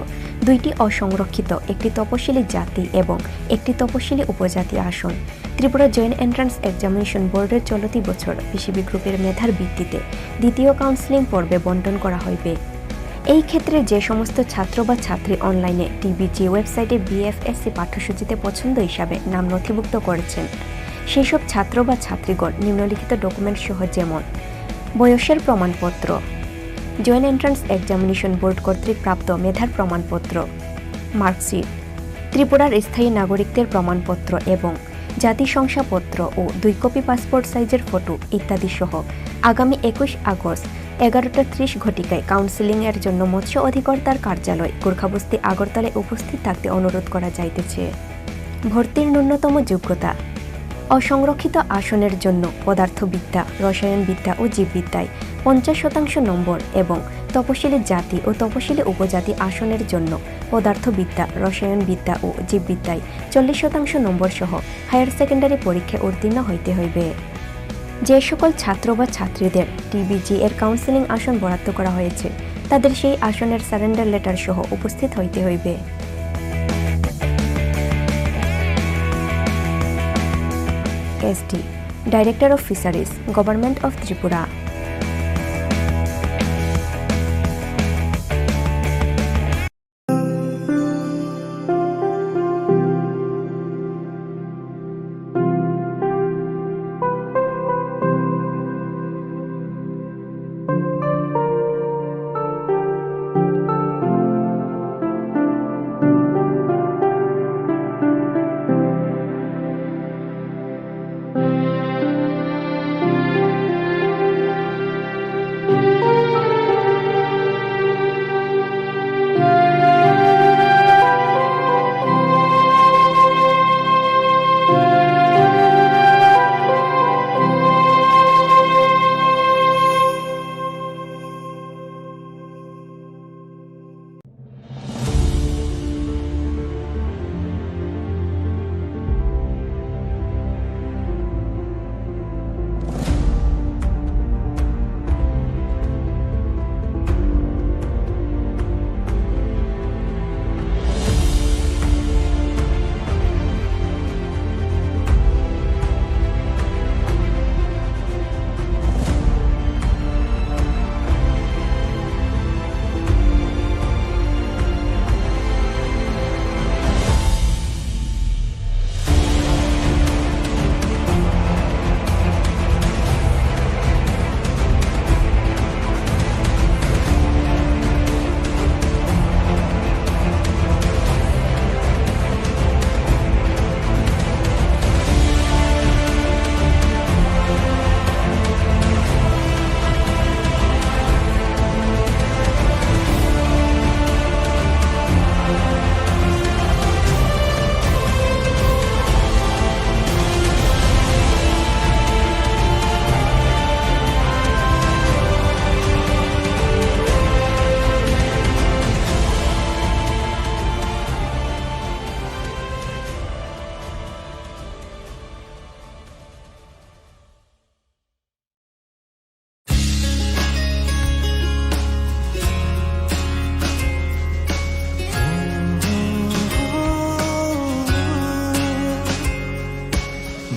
দুইটি অসংরক্ষিত, একটি তপশিলি জাতি এবং একটি তপশিলি উপজাতি আসন। ত্রিপুরা জয়েন্ট এন্ট্রান্স এক্সামিনেশন বোর্ডের চলতি বছর পিসিবি গ্রুপের মেধার ভিত্তিতে দ্বিতীয় কাউন্সেলিং পর্বে বন্টন করা হইবে। এই ক্ষেত্রে যে সমস্ত ছাত্র বা ছাত্রী অনলাইনে টিবিজি ওয়েবসাইটে বিএফএসসি পাঠ্যসূচিতে পছন্দ হিসাবে নাম নথিভুক্ত করেছেন, সেই সব ছাত্র বা ছাত্রীগণ নিম্নলিখিত ডকুমেন্ট সহ, যেমন বয়সের প্রমাণপত্র, জয়েন্ট এন্ট্রান্স এক্সামিনেশন বোর্ড কর্তৃক প্রাপ্ত মেধার প্রমাণপত্র, মার্কশিট, ত্রিপুরার স্থায়ী নাগরিকদের প্রমাণপত্র এবং জাতি শংসাপত্র ও দুই কপি পাসপোর্ট সাইজের ফটো ইত্যাদি সহ আগামী একুশ আগস্ট এগারোটা ত্রিশ ঘটিকায় কাউন্সেলিং এর জন্য মৎস্য অধিকর্তার কার্যালয় গোর্খাবস্তি আগরতলায় উপস্থিত থাকতে অনুরোধ করা যাইতেছে। ভর্তির ন্যূনতম যোগ্যতা: অসংরক্ষিত আসনের জন্য পদার্থবিদ্যা, রসায়নবিদ্যা ও জীববিদ্যায় পঞ্চাশ শতাংশ নম্বর এবং তপশিলি জাতি ও তপশিলি উপজাতি আসনের জন্য পদার্থবিদ্যা, রসায়নবিদ্যা ও জীববিদ্যায় চল্লিশ শতাংশ নম্বর সহ হায়ার সেকেন্ডারি পরীক্ষায় উত্তীর্ণ হইতে হইবে। যে সকল ছাত্র বা ছাত্রীদের টিবিজি এর কাউন্সেলিং আসন বরাদ্দ করা হয়েছে, তাদের সেই আসনের সারেন্ডার লেটার সহ উপস্থিত হইতে হইবে। SD, Director of Fisheries, Government of Tripura.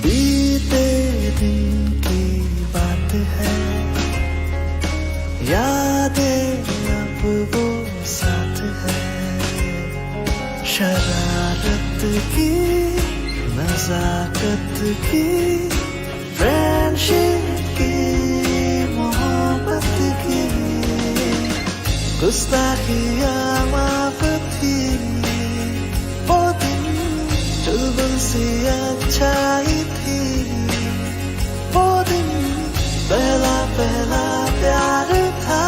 बीते दिन की बात है, यादें अब वो साथ है। शरारत की, नजाकत की, फ्रेंडशिप की, मोहब्बत की, गुस्ताखियाँ माफ थी। वो दिन चुलबुल सी अच्छाई थी। वो दिन पहला पहला प्यार था।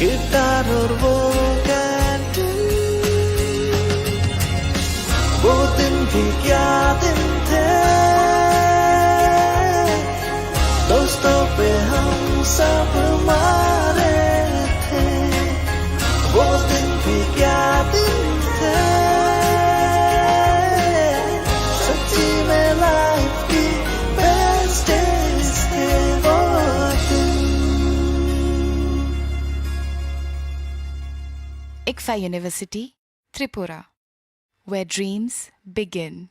गिटार और वो कैंटीन, वो दिन भी क्या दिन थे। दोस्तों पे हम सब मारे थे। वो दिन भी क्या दिन थे। Mukta University, Tripura, where dreams begin.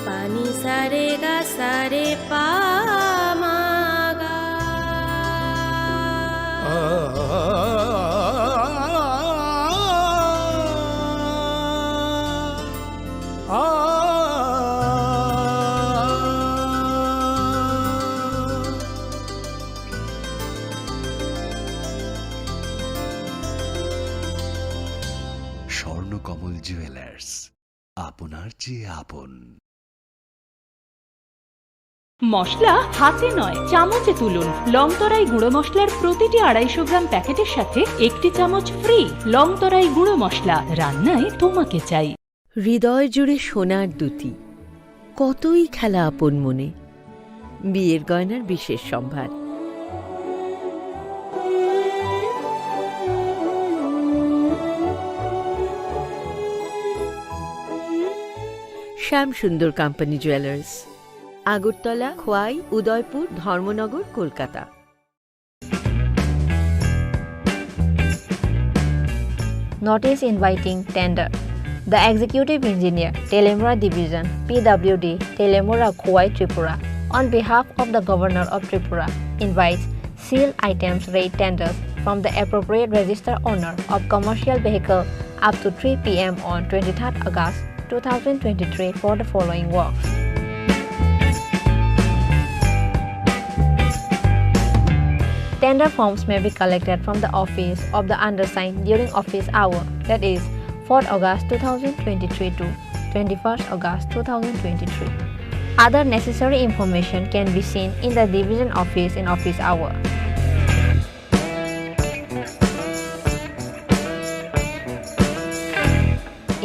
Pani sare ga sare pa ma ga. Swarnakamal jewellers, আপনার চেয়ে আপন। মশলা হাতে নয়, চামচে তুলুন। লংতরাই গুঁড়ো মশলার প্রতিটি আড়াইশো গ্রাম প্যাকেটের সাথে একটি চামচ ফ্রি। লংতরাই গুঁড়ো মশলা, রান্নায় তোমাকে চাই। হৃদয় জুড়ে সোনার দ্যুতি, কতই খেলা আপন মনে। বিয়ের গয়নার বিশেষ সম্ভার। শ্যাম সুন্দর কোম্পানি জুয়েলার্স, আগরতলা, খোয়াই, উদয়পুর, ধর্মনগর, Kolkata. Notice inviting tender. The Executive Engineer, Telemura Division, P W D, Telemura, Khowai, Tripura, on behalf of the Governor of Tripura, invites sealed items rate tenders from the appropriate register owner of commercial vehicle up to three P M on twenty-third August two thousand twenty-three for the following works. Tender forms may be collected from the office of the undersigned during office hour, that is, fourth August two thousand twenty-three to twenty-first August two thousand twenty-three. Other necessary information can be seen in the division office in office hour.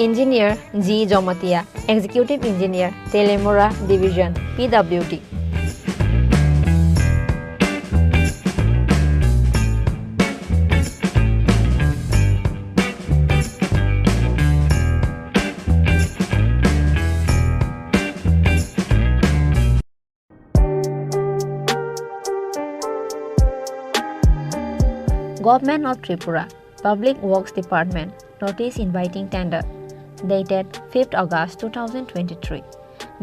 Engineer G Jomatia, Executive Engineer, Telemura Division, P W D. Government of Tripura, Public Works Department, notice inviting tender, dated fifth August two thousand twenty-three.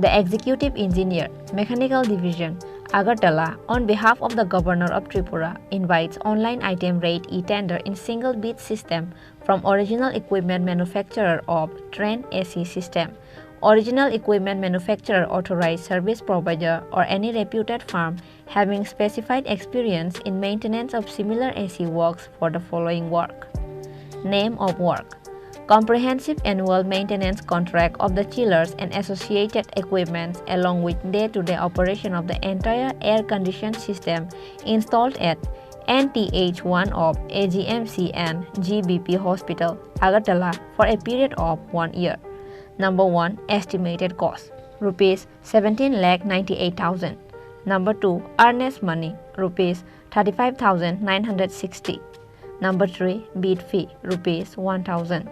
The Executive Engineer, Mechanical Division, Agartala, on behalf of the Governor of Tripura, invites online item rate e-tender in single bid system from original equipment manufacturer of train A C system, original equipment manufacturer, authorized service provider, or any reputed firm having specified experience in maintenance of similar A C works for the following work. Name of work: Comprehensive annual maintenance contract of the chillers and associated equipments, along with day-to-day operation of the entire air conditioned system installed at N T H one of A G M C and G B P Hospital, Agartala, for a period of one year. Number one, estimated cost, rupees seventeen lakh ninety-eight thousand. Number two, earnest money, rupees thirty-five thousand nine hundred sixty. Number three, bid fee, rupees one thousand.